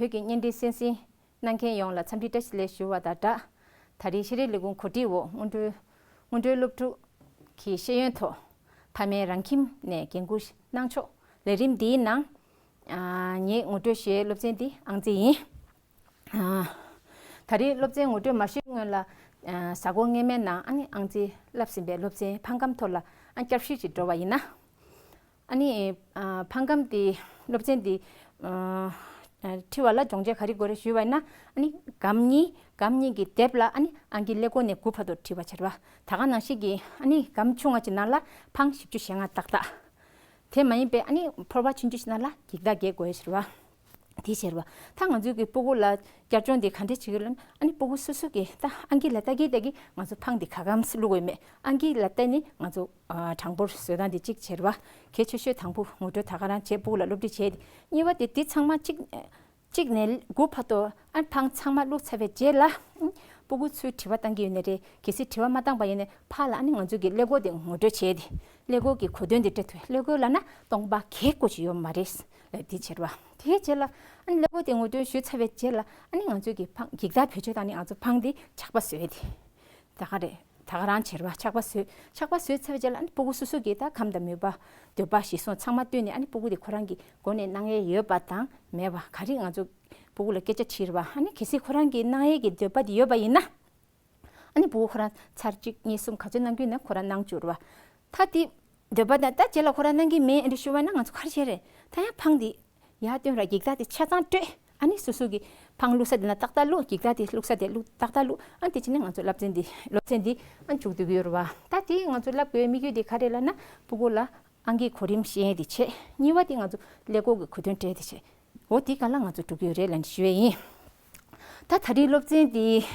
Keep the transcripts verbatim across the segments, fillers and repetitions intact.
བོད་ཀྱི་བརྙན་འཕྲིན་གསན་གཟིགས་གནང་མཁན་ཡོངས་ལ་འཚམས་འདྲི་བཀྲ་ཤིས་བདེ་ལེགས་ཞུ་བ་དང་སྦྲགས། ད་རེས་ཤེས་རིག་ལས་ཁུངས་གོ་སྒྲིག་འོག་སྔོན་འགྲོའི་སྔོན་འགྲོའི་སློབ་ཕྲུག་གི་ཤེས་ཡོན་ཐོག་ཕ་མའི་རང་ཁྱིམ་ནས་འགན་འཁུར་གནང་ཕྱོགས་ལས་རིམ་འདིའི་ནང་། ཨ། ངེད་ངོ་སྤྲོད་ཞུ་ཡའི་སློབ་ཚན་འདི་ཨང་རྩིས་ཡིན། ཨ། ད་རེས་སློབ་ཚན་ངོ་སྤྲོད་མ་ཞུས་སྔོན་ལ། ཨ། གཟའ་འཁོར་སྔོན་མའི་ནང་ཨ་ནི་ཨང་རྩིས་བསླབས་ཟིན་པའི་སློབ་ཚན་འཕང་སྒམ་ཐོག་ལ་ཨ་བསྐྱར་ཞིབ་ཅིག་འགྲོ་བ་ཡིན་ན། ཨ་ནི། ཨ། འཕང་སྒམ་དེ་སློབ་ཚན་དེ། ཨ། ཨ། བྲིས་པ་ལ་སྦྱོང་བྱ་ག་རེ་དགོས་རེད་ཞུས་པ་ཡིན་ན། ཨ་ནི་སྒམ་གཉིས། སྒམ་གཉིས་ཀྱི་ལྡེབས་ལ་ཨ་ནི་ཨང་ཀི་ཀླད་ཀོར་ནས་དགུ་བར་དུ་བྲིས་པ་བྱ་རེད་པ། ད་ག་ནང་བཞིན་གྱི་ཨ་ནི་སྒམ་ཆུང་ང་ཅིག་ནང་ལ་འཕང་བཞི་བཅུ་ཞེ་ལྔ་ཏག་ཏག། དེ་མ་ཡིན་པའི་ཨ་ནི་ཕོར་པ་ཆུང་ཆུང་ཞིག་ནང་ལ་འགྱིག་ཐག་བརྒྱད་དགོས་ཡ་ཞིག་རེད་པ། དེ་བྱེད་རེད་པ། ད་ང་ཚོའི་གི་སྤུ་གུ་ལ་བསྐྱར་སྦྱོང་དེ་ག་འདྲས་བྱེད་ཀྱི་ཡོད་ལབ་ན། ཨ་ནི་སྤུ་གུ་སོ་སོ་གིས་ད་ཨང་ཀི་ལ་ལྟ་གིན་ལྟ་གིན་ང་ཚོ་འཕང་དེ་ག་གམ་བླུག་དགོས་མེད། ཨང་ཀི་ལ་ལྟ་ནས་ང་ཚོ། ཨ། གྲངས་འབོར་བཟོ་སྟངས་དེ་གཅིག་བྱེད་རེད་པ། གལ་ཆེ་ཤོས་དང་པོ་ངོ་སྤྲོད་ད་ག་རང་བྱས། སྤུ་གུ་ལ་སློབ་ཁྲིད་བྱས་ཏེ། གཉིས་པ་དེ་དེ་ཚང་མ་གཅིག་གཅིག་ནས་དགུ་བར་དུ་ཨ་འཕང་ཚང་མ་བླུགས་ཚར་བའི་རྗེས་ལ། ཨ། སྤུ་གུ་ཚོས་དྲི་བ་བཏང་གི་ཡོད་ནའི་རེད། གལ་སྲིད་དྲི་བ་མ་བཏང་པ་ཡིན་ནའི་ཕར་ལ་ཨ་ནི་ང་ཚོ་གི་ཀླད་ཀོར་དེ་ངོ་སྤྲོད་བྱས་ཏེ། ཀླད་ཀོར་གྱི་གོ་དོན་དེ་སྤྲད་ཐུབ། ཀླད་ཀོར་ལབ་ན་སྟོང་པ་གས་ཀོ་ཅིག་ཡོད་མ་རེད་ལབ་དེ་བྱེད་རེད་པ། དེའི་རྗེས་ལ་ཨ་ནི་ཀླད་ཀོར་དེ་ངོ་སྤྲོད་ཞུས་ཚར་བའི་རྗེས་ལ་ཨ་ནི་ང་ཚོ་གི་འཕང་འགྱིག་ཐག་བེད་སྤྱོད་བཏང་ནས་ང་ཚོ་འཕང་དེ་ཆག་པ་བཟོས་ཏེ། ད་ག་རེད། ད་ག་རང་བྱེད་རེད་པ། ཆག་པ་བཟོས། ཆག་པ་བཟོས་ཚར་བའི་རྗེས་ལ་ཨ་ནི་སྤུ་གུ་སོ་སོ་གི་ད་ཁམས་དང་མོས་པ། འདོད་པ་གཞིར་བཟུང་ཚང་མ་བཏོན་ནས། ཨ་ནི་སྤུ་གུ་དེ་ཁོ་རང་གི་མགོ་ནས་གནང་ཡས་ཡོད་པ་དང་མེད་པ། ག་རེ་ང་ཚོ་སྤུ་གུ་ལ་སྐད་ཆ་དྲིས་རེད་པ། ཨ་ནི་གལ་སྲིད་ཁོ་རང་གི་གནང་ཡས་ཀྱི་འདོད་པ་དེ་ཡོད་པ་ཡིན་ན། ཨ་ནི་སྤུ་གུ་ཁོ་རང་ཚར་གཅིག་གཉིས་གསུམ་ག་ཚོད་གནང་རྒྱུ་ཡིན་ན་ཁོ་རང་གནང་བཅུག་རེད་པ། ད་དེ་འདོད་པ་དང་། ད་རྗེས་ལ་ཁོ་རང་གནང་གི་མེད་ཨ་འདྲ་ཞུ་བ་ན་ང་ཚོ་ག་རེ་བྱེད་རེད། ད་ཡང་འཕང་དེ་ཡར་བཏོན་ར། འགྱིག་ཐག་དེ་ཆ་ཚང་སྤྲོད། ཨ་ནི་སོ་སོ་གི་འཕང་བླུགས་ས་དེ་ན་ཏག་ཏག་བླུགས། འགྱིག་ཐག་དེ་བླུགས་ས་དེ་བླུགས། ཏག་ཏག་བླུགས། ཨ་ནི་དེ་བྱས་ནས་ང་ཚོ་སློབ་ཚན་འདི་སློབ་ཚན་འདི་ཨ་མཇུག་བསྡུ་གི་ཡོད་རེད་པ། ད་དེ་ང་ཚོ་བསླབ་དགོས་དམིགས་ཡུལ་དེ་ག་རེ་ལབ་ན། སྤུ་གུ་ལ་ཨང་ཀིའི་གོ་རིམ་ཤེས་ཡས་དེ་བྱས། གཉིས་པ་དེ་ང་ཚོ་ཀླད་ཀོར་གྱི་གོ་དོན་སྤྲད་དེ་བྱས། འོ་དེ་ག་ལ་ང་ཚོ་འགྲོ་གི་ཡོད་རེད་ལབ་ནས་ཞུ་ཡས་ཡིན། ད་ད་རེས་སློབ་ཚན་འདི།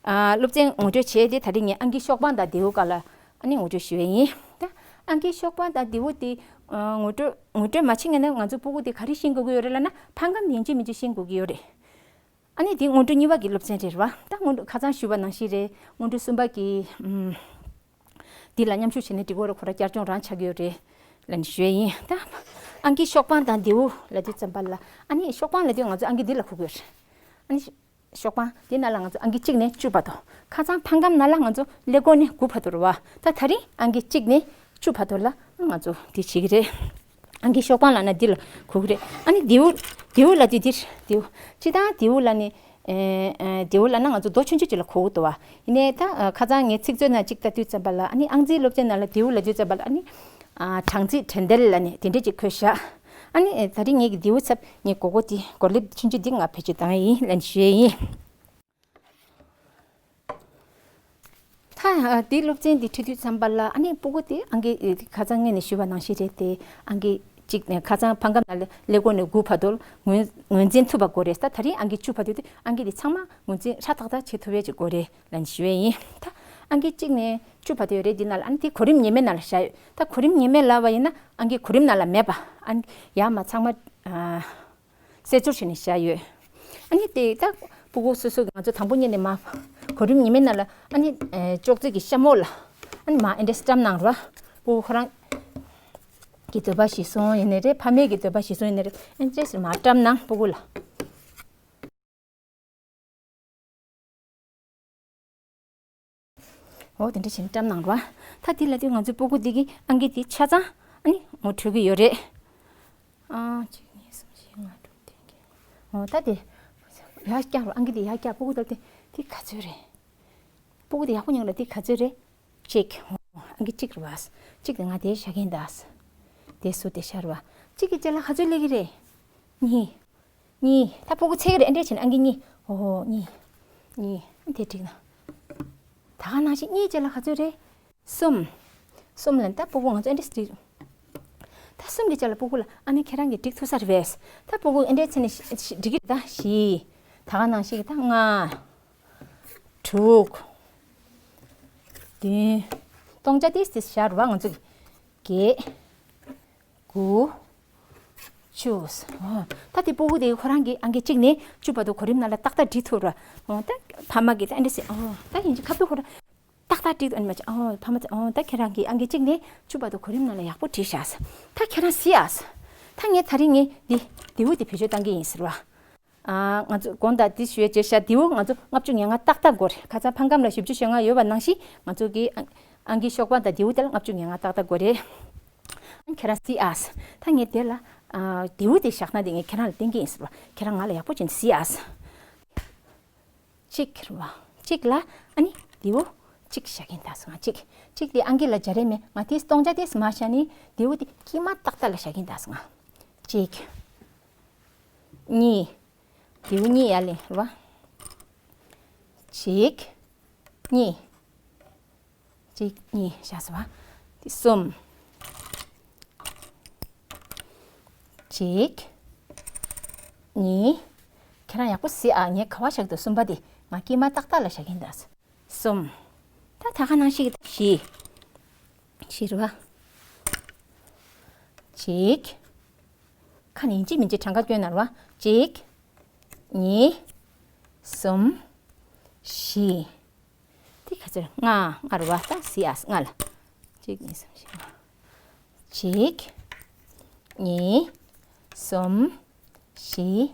ཨ། སློབ་ཚན་ངོ་སྤྲོད་བྱས་ཏེ། ད་རེས་ངས་ཨང་ཀི་ཤོག་པང་དང་རྡེའུ་སྒང་ལ་ཨ་ནི་ངོ་སྤྲོད་ཞུ་ཡས་ཡིན། ད་ཨང་ཀི་ཤོག་པང་དང་རྡེའུ་དེ། ཨ། ངོ་སྤྲོད་ངོ་སྤྲོད་མ་བྱེད་སྔོན་ནས་ང་ཚོ་སྤུ་གུ་དེ་ག་རེ་ཤེས་དགོས་ཀྱི་ཡོད་རེད་ལབ་ན། འཕང་སྒམ་ཡིན་གཅིག་མིན་གཅིག་ཤེས་དགོས་ཀྱི་ཡོད་རེད། ཨ་ནི་དེ་སྔོན་འགྲོ་གཉིས་པ་གི་སློབ་ཚན་རེད་པ། ད་སྔོན་འགྲོ་ཁ་སང་ཞུས་པ་ནང་བཞིན་རེད། སྔོན་འགྲོ་གསུམ་པ་གི། ཨུམ། འདི་ལ་མཉམ་ཞུགས་བྱས་ནས་འགྲིག་གི་རེད། ཁོ་རང་བསྐྱར་སྦྱོང་རང་ཆགས་ཀྱི་ཡོད་རེད་ལབ་ནས་ཞུ་ཡས་ཡིན། ད་ཨང་ཀི་ཤོག་པང་དང་རྡེའུ་ལབ་དུས་ཙམ་པ་ལ། ཨ་ནི་ཤོག་པང་ལབ་དུས་ང་ཚོ་ཨང་ཀི་འདི་ལ་གོ་གི་ཡོད་རེད། ཨ་ནི་ཤོག་པང་དེ་ནང་ལ་ང་ཚོ་ཨང་ཀི་གཅིག་ནས་བཅུ་བར་དུ། ཁ་སང་འཕང་སྒམ་ནང་ལ་ང་ཚོ་ཀླད་ཀོར་ནས་དགུ་བར་དུ་རེད་པ། ད་ད་རིང་ཨང་ཀི་གཅིག་ནས་བཅུ་བར་དུ་ལ་ང་ཚོ་འདི་བྱེད་ཀྱི་རེད། ཨང་ཀི་ཤོག་པང་ལབ་ན་འདི་ལ་གོ་གི་རེད། ཨ་ནི་རྡེའུ། རྡེའུ་ལབ་དུས་འདིར། རྡེའུ། སྤྱིར་བཏང་རྡེའུ་ལབ་ནས། ཨེ། ཨེ། རྡེའུ་ལབ་ན་ང་ཚོ་རྡོ་ཆུང་ཆུང་ཅིག་ལ་གོ་གི་འདུག་པ། ཡིན་ནའི་ད་ཁ་སང་ངས་ཚིག་མཛོད་ནང་གཅིག་ལྟ་དུས་ཙམ་པ་ལ། ཨ་ནི་ཨང་རྩིས་སློབ་ཚན་ནང་ལ་རྡེའུ་ལབ་དུས་ཙམ་པ་ལ། ཨ་ནི། ཨ། གྲངས་རྩིས་འགྲན་བསྡུར་ལབ་ནས་དེ་འདྲས་ཅིག་འཁོད་བཞག། ཨ་ནི་ད་རིང་ངེད་ཀྱི་རྡེའུ་ཚབ་ངས་སྒོར་སྒོར་དེ་སྒོར་ལེབ་ཆུང་ཆུང་འདི་ང་བེད་སྤྱོད་བཏང་ཡས་ཡིན་ལབ་ནས་ཞུ་ཡས་ཡིན། ད་དེ་སློབ་ཚན་འདི་ཁྲིད་དུས་ཙམ་པ་ལ། ཨ་ནི་སྤུ་གུ་དེ་ཨང་ཀི། ཁ་སང་ངས་ནས་ཞུས་པ་ནང་བཞིན་རེད་དེ། ཨང་ཀི་གཅིག་ནས། ཁ་སང་འཕང་སྒམ་ནང་ལ་ཀླད་ཀོར་ནས་དགུ་བར་དུ་ངོས་ངོས་འཛིན་ཐུབ་པ་དགོས་རེད། ད་ད་རིང་ཨང་ཀི་བཅུ་བར་དུ་དེ་ཨང་ཀི་དེ་ཚང་མ་ངོས་འཛིན་ཧྲ་ཏག་ཏག་བྱེད་ཐུབ་ཡས་ཅིག་དགོས་རེད་ལབ་ནས་ཞུ་ཡས་ཡིན། ད་ཨང་ཀི་གཅིག་ནས་བཅུ་བར་དུ་ཡོད་རེད། འདི་ནང་ལ། ཨ་ནི་དེ་གོ་རིམ་ངེས་མེད་ནང་ལ་བཞག་ཡོད། ད་གོ་རིམ་ངེས་མེད་ལབ་པ་ཡིན་ན་ཨང་ཀི་གོ་རིམ་ནང་ལ་མེད་པ། ཨ་ནི་ཡར་མར་ཚང་མ། ཨ། གསལ་སྦྱོར་བྱས་ནས་བཞག་ཡོད། ཨ་ནི་དེ་ད་སྤུ་གུ་སོ་སོ་གི། ང་ཚོ་དང་པོ་ཉིད་ནས་མར་གོ་རིམ་ངེས་མེད་ནང་ལ། ཨ་ནི། ཨེ། ཅོག་ཙེ་གི་ཤམ་འོག་ལ། ཨ་ནི་མར་ཨེ་འདྲས་བཀྲམ་གནང་རོགས། སྤུ་གུ་ཁོ་རང་གི་འདོད་པ་གཞིར་བཟུང་ཡིན་ནའི་རེད། ཕ་མའི་གི་འདོད་པ་གཞིར་བཟུང་ཡིན་ནའི་རེད། ཨེ་འདྲས་མར་བཀྲམ་གནང་། སྤུ་གུ་ལ། འོ་དེ་འདྲ་བྱས་ནས་བཀྲམ་གནང་རོགས། ད་དེ་ལབ་དུས་ང་ཚོའི་སྤུ་གུ་འདི་གིས་ཨང་ཀི་དེ་ཆ་ཚང་ཨ་ནི་ངོ་འཕྲོད་ཀྱི་ཡོད་རེད། ཨ། གཅིག་གཉིས་གསུམ་བཞི་ལྔ་དྲུག་བདུན་བརྒྱད། འོ་ད་དེ་ཡར་བཀྱག་རོགས། ཨང་ཀི་དེ་ཡར་བཀྱག། སྤུ་གུ་ལྟ་དེ་དེ་ག་ཚོད་རེད། སྤུ་གུ་དེ་ཡག་པོ་མྱོང་ལ། དེ་ག་ཚོད་རེད། གཅིག། འོ་ཨང་ཀི་གཅིག་རེད་པ། གཅིག་དེ་ང་དེ་བཞག་གིན་གདའ། དེ་སུ་དེ་ཤར་བ། གཅིག་གི་རྗེས་ལ་ག་ཚོད་སླེབས་ཀྱི་རེད། གཉིས། གཉིས། ད་སྤུ་གུ་འཚོལ་གྱི་རེད། ཨེ་འདྲས་བྱས་ནས་ཨང་ཀི་གཉིས། ཨོ་ཧོ། གཉིས། གཉིས། དེ་འགྲིག་ན། ད་ག་ནང་བཞིན་གཉིས་རྗེས་ལ་ག་ཚོད་རེད། གསུམ། གསུམ་ལ་ད་སྤུ་གུ་ང་ཚོ་ཨེ་འདྲས་འགྲིག། ད་གསུམ་གྱི་རྗེས་ལ་སྤུ་གུ་ལ། ཨ་ནི་ཁྱེད་རང་གིས་འགྲིག་ཐུབ་ས་རེད་པས། ད་སྤུ་གུ་ཨེ་འདྲས་བྱས་ནས་ཤི་ཤི་འགྲིག་གི་རེད། ད་བཞི། ད་ག་ནང་བཞིན་གྱི་ད་ལྔ། དྲུག། བདུན། སྟོང་ཆ་ཏིས་ཏིས་བཞག་རེད་པ། ང་ཚོ་གི་བརྒྱད། དགུ། བཅུ། ཨོ། ད་དེ་སྤུ་གུ་དེ་ཁོ་རང་གིས་ཨང་ཀི་གཅིག་ནས་བཅུ་བར་དུ་གོ་རིམ་ནང་ལ་ཏག་ཏག་འབྲི་ཐུབ་ར། ཨོ། ད་ཕ་མ་གིས་ད་འདི་ཟེར། ཨོ། ད་ཡིན་གཅིག་ཁ་ཐུག་ཁོ་རང་ཏག་ཏག་འབྲི་ཐུབ། ཨ་ནི་མ་བྱེད། ཨོ། ཕ་མ་ཚོ། ཨོ། ད་ཁྱེད་རང་གིས་ཨང་ཀི་གཅིག་ནས་བཅུ་བར་དུ་གོ་རིམ་ནང་ལ་ཡག་པོ་བྲིས་ཤག་ཟེར། ད་ཁྱེད་རང་གཟིགས་ཨ་ཟེར། ད་ངས་ད་རིང་ངས་འདི་རྡེའུ་དེ་བེད་སྤྱོད་བཏང་གི་ཡིན་ཟེར་བ། ཨ། ང་ཚོ་དགོངས་དག་འདི་ཞུ་ཡས་བྱས་ཤག། དེའུ་ང་ཚོ་ལྔ་བཅུ་ང་ལྔ་ཏག་ཏག་དགོས་རེད། ཁ་སང་ཕ་སྒམ་ལ་བཞི་བཅུ་ཞེ་ལྔ་ཡོད་པ་ནང་བཞིན་ང་ཚོ་གི་ཨང་ཨང་ཀི་གཤོག་པ་དང་དེའུ་དེ་ལ་ལྔ་བཅུ་ང་ལྔ་ཏག་ཏག་དགོས་རེད། ཨ་ཁྱེད་རང་གཟིགས་ཨ། ད་ངས་དེ་ལ་ཨ་དེའུ་དེ་བཞག་ན་དེ་ངས་ཁྱེད་རང་ལ་བསྟན་གྱི་ཡིན་ཟེར་བ། ཁྱེད་རང་ང་ལ་ཡག་པོ་བྱས་ནས་གཟིགས་ཨ། གཅིག་རེད་བ། གཅིག་ལ་ཨ་ནི་དེའུ་གཅིག་བཞག་གིན་ད་སོང་ང་། གཅིག་གཅིག་དེ་ཨང་ཀི་ལ་སྦྱར་ཡས་མེད། ང་དེ་སྟོང་ཆ་དེ་མར་བཞག་ནས་དེའུ་དེ་དཀྱིལ་མ་ཏག་ཏག་ལ་བཞག་གིན་ད་སོང་ང་། གཅིག་གཉིས། དེའུ་གཉིས་ཡར་ལེན་རེད་བ། གཅིག་གཉིས། གཅིག་གཉིས་བཞག་སོང་བ། དེ་གསུམ། གཅིག་གཉིས། ཁྱེད་རང་ཡག་པོ་གཟིགས་ཨ། ངས་ག་པར་བཞག་འདུག། གསུམ་པ་དེ་ང་དཀྱིལ་མ་ཏག་ཏག་ལ་བཞག་གིན་འདུག། གསུམ། ད་ད་ག་ནང་བཞིན་གྱི་བཞི། བཞི་རེད་བ། གཅིག་ཁ་ནས་ཡིན་གཅིག་མིན་གཅིག་གྲངས་ཀ་སྐྱོན་ན་རེད་བ། གཅིག་གཉིས། གསུམ། བཞི། དེ་ག་ཚོད། ལྔ། ལྔ་རེད་བ། ད་གཟིགས་ཨ། ལྔ་ལ། གཅིག་གཉིས་གསུམ་བཞི་ལྔ། གཅིག་གཉིས། གསུམ། བཞི།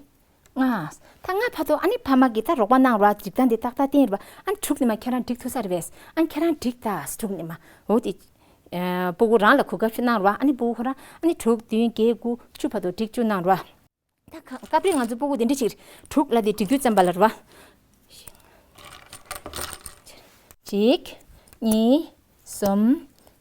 ལྔ། ད་ལྔ་བར་དུ་ཨ་ནི་ཕ་མ་གིས་ད་རོགས་པ་གནང་རོགས། སྒྲིག་སྟངས་འདི་ཏག་ཏག་བསྟན་རོགས། ཨ་ནི་དྲུག་ནི་མ་ཁྱེད་རང་སྒྲིག་ཐུབ་ས་རེད་པས། ཨ་ནི་ཁྱེད་རང་སྒྲིག་ད། དྲུག་ནི་མ། འོ་དེ། ཨ་སྤུ་གུ་རང་ལ་གོ་སྐབས་ཤིག་གནང་རོགས། ཨ་ནི་སྤུ་གུ་ཁོ་རང་ཨ་ནི་དྲུག་བདུན་བརྒྱད་དགུ་བཅུ་བར་དུ་སྒྲིག་བཅུག་གནང་རོགས། ད་ཁ་སྐབས་རེ་ང་ཚོ་སྤུ་གུ་དེ་འདྲ་ཞིག་དྲུག་ལ་དེ་སྒྲིག་དུས་ཙམ་པ་ལ་རེད་བ། གཅིག་གཉིས། གསུམ།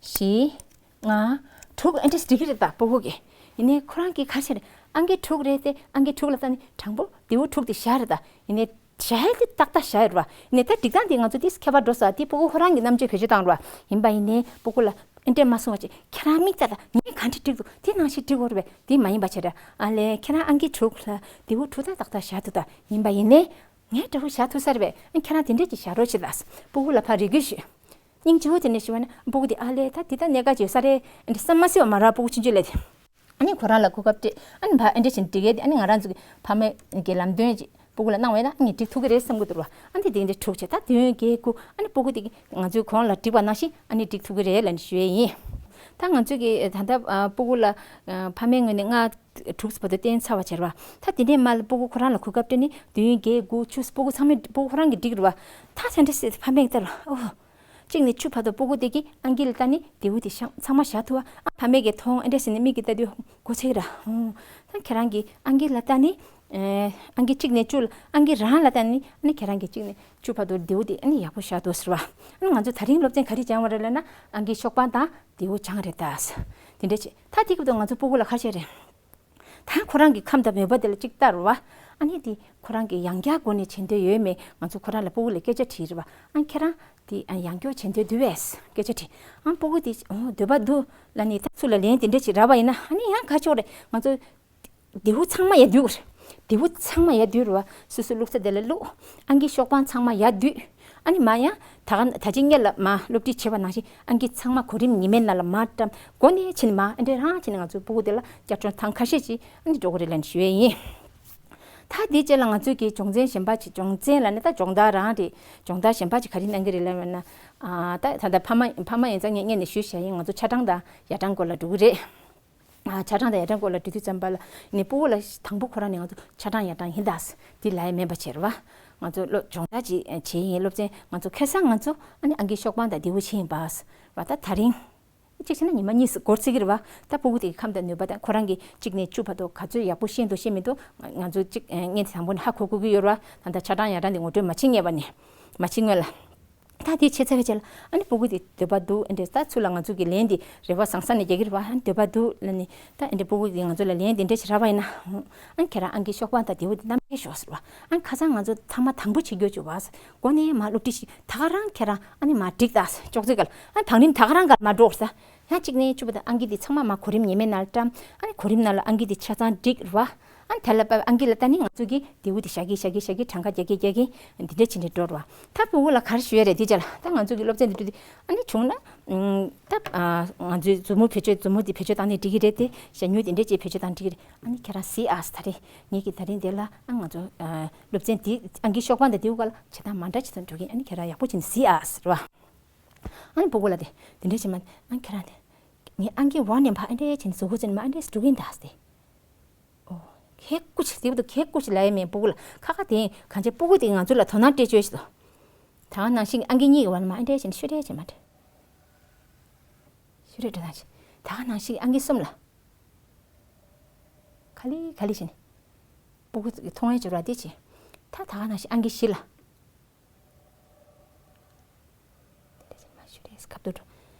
བཞི། ལྔ། དྲུག་ཨེ་འདྲས་སྒྲིག་གི་རེད་ད་སྤུ་གུ་གིས། ཡིན་ནའི་ཁོ་རང་གིས་ག་རེ་བྱས་རེད། ཨང་ཀི་དྲུག་རེད་དེ། ཨང་ཀི་དྲུག་ལ་ལྟ་ནི་དྲང་པོ་དེའུ་དྲུག་དེ་བཞག་རེད་ད། ཡིན་ནའི་བཞག་ཡས་དེ་ཏག་ཏག་བཞག་ཡོད་རེད་བ། ཡིན་ནའི་ད་སྒྲིག་སྟངས་དེ་ང་ཚོ་ཏིས་ཁྱད་པར་འགྲོ་ས་དེ་སྤུ་གུ་ཁོ་རང་གིས་རྣམ་དཔྱོད་བེད་སྤྱོད་བཏང་རེད་བ། ཡིན་པ་ཡིན་ནའི་སྤུ་གུ་ལ་ཨེ་འདྲས་མ་གསུང་བ་བྱས། ཁྱེད་རང་མིག་ལྟ་ད། ངས་ག་འདྲས་སྒྲིག་འདུག། དེ་ནང་བཞིན་སྒྲིག་དགོས་རེད་པས། དེ་མ་ཡིན་པ་བྱས་རེད། ཨ་ལས་ཁྱེད་རང་ཨང་ཀི་དྲུག་ལ་དེའུ་དྲུག་ཏག་ཏག་ཏག་བཞག་འདུག་ད། ཡིན་པ་ཡིན་ནའི། ངས་འདྲ་བོ་བཞག་ཐུབ་ས་རེད་པས། ཨ་ཁྱེད་རང་དེ་འདྲས་ཅིག་བཞག་རོགས་བྱེད་ད། སྤུ་གུ་ལ་ཕར་རེ་སྐུལ་ཞུས། སྙིང་རྗེ་བོ་དེ་ནས་ཞུ་བ་ན་སྤུ་གུ་དེ་ཨ་ལས་ད་དེ་ད་གནད་འགག་ཅིག་ཡོད་ས་རེད་འདྲ་བསམ་མ་སྲིད་པ་མ་རེད་སྤུ་གུ་ཆུང་ཆུང་ལས་དེ། ཨ་ནི་ཁོ་རང་ལ་གོ་སྐབས་སྤྲད། ཨ་ནི་ཕར་ཨེ་འདྲས་བྱས་ནས་འགྲིག་གི་དེ། ཨ་ནི་ང་རང་ཚོ་གི་ཕ་མའི་གི་ལམ་སྟོན་ཅིག་སྤུ་གུ་ལ་གནང་བས་ན་ཨ་ནི་འགྲིག་ཐུབ་ཀྱི་རེད་བསམ་གི་འདུག་ར། ཨ་ནི་དེ་དེ་འདྲས་དྲུག་བྱས། ད་བདུན་བརྒྱད་དགུ། ཨ་ནི་སྤུ་གུ་དེ་ང་ཚོའི་གོང་ལ་འགྲིག་པ་ནང་བཞིན་ཨ་ནི་འགྲིག་ཐུབ་ཀྱི་རེད་ལབ་ནས་ཞུ་ཡས་ཡིན། ད་ང་ཚོས་ཀྱི་ད་ལྟ་ཨ་སྤུ་གུ་ལ་ཨ་ཕ་མའི་ངོས་ནས་ལྔ་དྲུག་བར་དུ་བསྟན་ཚར་བ་བྱས་ར་བ། ད་དེ་འདྲས་མ་ལ་སྤུ་གུ་ཁོ་རང་ལ་གོ་སྐབས་སྤྲད་ནས་བདུན་བརྒྱད་དགུ་བཅུ་སྤུ་གུ་ཚང་མས་སྤུ་གུ་ཁོ་རང་གིས་འགྲིག་ར་བ། ད་དེ་འདྲས་སེ་ཕ་མས་ལྟར་ཨོ། གཅིག་ནས་བཅུ་བར་དུ་སྤུ་གུ་དེ་གིས་ཨང་ཀི་ལ་ལྟ་ནས་དེའུ་དེ་ཤང་ཚང་མ་བཞག་ཐུབ་པ། ཨ་ཕ་མས་ཀྱིས་མཐོང་། ཨེ་འདྲས་ཟེར་ནས་མིག་གིས་ལྟ་དུས་མགོ་ཚོས་ར། ཨོ། ད་ཁྱེད་རང་གིས་ཨང་ཀི་ལ་ལྟ་ནས། ཨེ། ཨང་ཀི་གཅིག་ནས་བཅུ་ལ། ཨང་ཀི་རང་ལ་ལྟ་ནས་ཨ་ནི་ཁྱེད་རང་གིས་གཅིག་ནས་བཅུ་བར་དུ་དེའུ་དེ་ཨ་ནི་ཡག་པོ་བཞག་འདུག་ཟེར་བ། ཨ་ནི་ང་ཚོ་དེ་རིང་སློབ་ཚན་ག་རེ་སྦྱངས་པ་རེད་ལབ་ན། ཨང་ཀི་གཤོག་པ་དང་དེའུ་སྦྱངས་རེད་ད། དེ་འདྲས་བྱས། ད་དེ་སྐབས་དུ་ང་ཚོ་སྤུ་གུ་ལ་ཁ་ཤས་རེད། ད་ཁོ་རང་གི་ཁམས་དང་མོས་པ་དེ་ལ་གཅིག་ལྟ་རུ་བ། ཨ་ནི་དེ་ཁོ་རང་གི་ཡང་བསྐྱར་སྒོ་ནས་བྱེད་འདོད་ཡོད་མེད་ང་ཚོ་ཁོ་རང་ལ་སྤུ་གུ་ལ་སྐད་ཆ་དྲིས་རེད་བ། ཨ་ཁྱེད་རང་དེ་ཨ་ཡང་བསྐྱར་བྱེད་འདོད་འདུག་བས་སྐད་ཆ་དྲིས། ཨ་སྤུ་གུ་དེ་ཨོ་འདོད་པ་འདུག་ལབ་ནས། ད་ཚུར་ལ་ལན་དེ་འདྲས་ཅིག་རག་པ་ཡིན་ན། ཨ་ནི་ཡང་ག་ཆོག་རེད། ང་ཚོ་དེའུ་ཚང་མ་ཡར་བསྡུས་དགོས་རེད། དེའུ་ཚང་མ་ཡར་བསྡུས་རེད་བ། སོ་སོའི་བླུགས་ས་དེ་ལ་བླུགས། ཨང་ཀི་གཤོག་པ་ཚང་མ་ཡར་བསྡུས། ཨ་ནི་མ་ཡང་ད་ག་ད་ཅི་སྔོན་ལ་མ་སློབ་ཁྲིད་བྱས་པ་ནང་བཞིན་ཨང་ཀི་ཚང་མ་གོ་རིམ་ཉི་མའི་ནང་ལ་མར་བཀྲམ། སྒོ་ནས་ཕྱིན་མ་ཨེ་འདྲས་རང་ཕྱིན་ང་ཚོའི་སྤུ་གུ་དེ་ལ་བསྐྱར་སྦྱོང་ཐེངས་ཁ་ཤས་ཅིག་ཨ་ནི་འགྲོ་གི་རེད་ལབ་ནས་ཞུ་ཡས་ཡིན། ད་དེའི་རྗེས་ལ་ང་ཚོས་ཀྱི་སྦྱོང་ཚན་གཞན་པ་ཅིག་སྦྱོང་ཚན་ལབ་ན་ད་སྦྱོང་བརྡར་རང་རེད། སྦྱོང་བརྡར་གཞན་པ་ཅིག་ག་རེ་གནང་གི་རེད་ལབ་ན། ཨ་ད་ད་ལྟ་ཕ་མ་ཕ་མ་ཡིན་ཙང་ངས་སྔོན་ནས་ཞུས་བཞག་ཡིན། ང་ཚོ་ཆ་གྲངས་དང་ཡ་གྲངས་སྐོར་ལ་འགྲོ་གི་རེད། ཨ་ཆ་གྲངས་དང་ཡ་གྲངས་སྐོར་ལ་འགྲོ་དུས་ཙམ་པ་ལ་ནི་སྤུ་གུ་ལ་དང་པོ་ཁོ་རང་ནས་ང་ཚོ་ཆ་གྲངས་ཡ་གྲངས་ཡིན་ད། འདི་ལབ་ཡ་མེད་པ་བྱས་རེད་བ། ང་ཚོ་སློབ་སྦྱོང་བརྡར་ཅིག་བྱས་ཡིན། སློབ་ཚན་ང་ཚོ་ཁ་སང་ང་ཚོ་ཨ་ནི་ཨང་ཀི་གཤོག་པ་དང་དེའུ་ཕྱིན་པ་བ། ད་ད་རིང་གཅིག་བྱས་ན་ཉི་མ་གཉིས་སུ་འགོར་སྲིད་ཀྱི་རེད་བ། ད་སྤུ་གུ་དེ་གི་ཁམས་དང་ནུས་པ་དང་ཁོ་རང་གིས་གཅིག་ནས་བཅུ་བར་དུ་ག་ཚོད་ཡག་པོ་ཤེས་འདུག་ཤེས་མི་འདུག་ང་ཚོ་གཅིག་ཨ་ངས་དང་པོ་ནས་ཧ་གོ་དགོས་ཀྱི་ཡོད་རེད་བ། ད་ལྟ་ཆ་གྲངས་ཡ་གྲངས་དེ་ངོ་སྤྲོད་མ་བྱེད་སྔོན་པ་ནས། མ་བྱེད་སྔོན་ལ། ད་དེ་བྱས་ཚར་བའི་རྗེས་ལ་ཨ་ནི་སྤུ་གུ་དེ་འདོད་པ་འདུག་ཨེ་འདྲས། ད་ཚུར་ལ་ང་ཚོ་གི་ལན་དེ་རེ་བ་བཟང་ས་ནས་རྒྱག་གི་རེད་བ། ཨ་ནི་འདོད་པ་འདུག་ལབ་ནས། ད་ཨེ་འདྲས་སྤུ་གུ་དེ་ང་ཚོ་ལ་ལན་དེ་འདྲས་ཞིག་རག་པ་ཡིན་ན། ཨ་ནི་ཁྱེད་རང་ཨང་ཀི་གཤོག་པ་དང་དེའུ་དེ་གནང་གལ་ཤོག་ཟེར་བ། ཨ་ནི་ཁ་སང་ང་ཚོ་ཚང་མ་དང་པོ་བྱེད་རྒྱུ་བྱུང་བ། སྒོ་ནས་མར་སློབ་ཁྲིད་ཞིག་ད་ག་རང་ཁྱེད་རང་ཨ་ནི་མར་སྒྲིག་ད་ཅོག་ཙེ་སྒང་ལ། ཨ་ནི་བང་རིམ་ད་ག་རང་སྒང་ལ་མར་འགྲོ་ཟེར། ཡང་གཅིག་ནས་བཅུ་བར་དུ་ཨང་ཀི་དེ་ཚང་མ་མར་གོ་རིམ་ཉི་མའི་ནང་ལ་བཀྲམ། ཨ་ནི་གོ་རིམ་ནང་ལ་ཨང་ཀི་དེ་ཆ་ཚང་བསྒྲིགས་རེད་བ། ཨ་ནི་དེ་ལ་ཨང་ཀི་ལ་ལྟ་ནི་ང་ཚོ་གིས་དེའུ་དེ་བཞག་གི་བཞག་གི་བཞག་གི་གྲངས་ཀ་རྒྱག་གི་རྒྱག་གི་འདི་འདྲ་བྱས་ནས་འགྲོ་རེད་བ། ད་སྤུ་གུ་ལ་ག་རེ་ཞུ་ཡ་རེད། དེ་རྗེས་ལ་ད་ང་ཚོ་གི་སློབ་ཚན་འདི་འགྲོ་དུས་ཨ་ནི་བྱུང་ན། ཨུམ། ད་ཨ་ང་ཚོའི་མཛུབ་མོ་བེད་སྤྱོད་མཛུབ་མོ་དེ་བེད་སྤྱོད་བཏང་ནས་འགྲིག་གི་རེད་དེ། ཞྭ་སྨྱུག་དེ་འདྲ་ཅིག་བེད་སྤྱོད་བཏང་འགྲིག་གི་རེད། ཨ་ནི་ཁྱེད་རང་གཟིགས་ཨ་ཟེར། ད་རེས་ངེད་ཀྱིས་ད་རིང་འདི་ལ་ཨ་ང་ཚོ་ཨ་སློབ་ཚན་འདི་ཨང་ཀི་གཤོག་པ་དང་དེའུ་སྒང་ལ་བྱེད་སྟངས་མ་འདྲ་ཅིག་ཐོན་འགྲོ་གི་ཡིན། ཨ་ནི་ཁྱེད་རང་ཡག་པོ་བྱས་ནས་གཟིགས་ཨ་ཟེར་བ། ཨ་ནི་སྤུ་གུ་ལ་དེ་དེ་འདྲ་བྱེད་མ། ཨ་ནི་ཁྱེད་རང་དེ་ངས་ཨང་ཀི་ཝན་ནས་ཕར་ཨེ་འདྲ་བྱས་ནས་གཟུགས་པོ་བཙིར་ནས་མར་ཨེ་འདྲ་འགྲོ་གི་ཡིན་ད་ཟེར་ཏེ། ཨོ། ཁེ་ཀུ་ཆི་དེ་བུ་དུ་ཁེ་ཀུ་ཆི་ལ་ཡ་མེད་སྤུ་གུ་ལ་ཁ་ཁ་དེ་གང་ཆེ་སྤུ་གུ་དེ་ང་ཚོ་ལ་དོ་སྣང་སྤྲད་བཅོས་ཤི་དོ། ད་ག་ནང་བཞིན་ཨང་ཀི་གཉིས་ཀྱི་བར་ལ་མ་ཨེ་འདྲས་བྱས་ནས་ཤུ་རེ་བྱས་མ་འདྲ། ཤུ་རེ་འདྲ་ནང་བཞིན་ད་ག་ནང་བཞིན་ཨང་ཀི་གསུམ་ལ། ག་ལི་ག་ལི་བྱས་ནས། སྤུ་གུ་ཀྱི་མཐོང་ཡས་བྱོས་ར་དེ་བྱས། ད་ད་ག་ནང་བཞིན་ཨང་ཀི་བཞི་ལ། དེ་འདྲ་བྱས་མ་ཤུ་རེ་ཁབ་ཏུ་འགྲོ།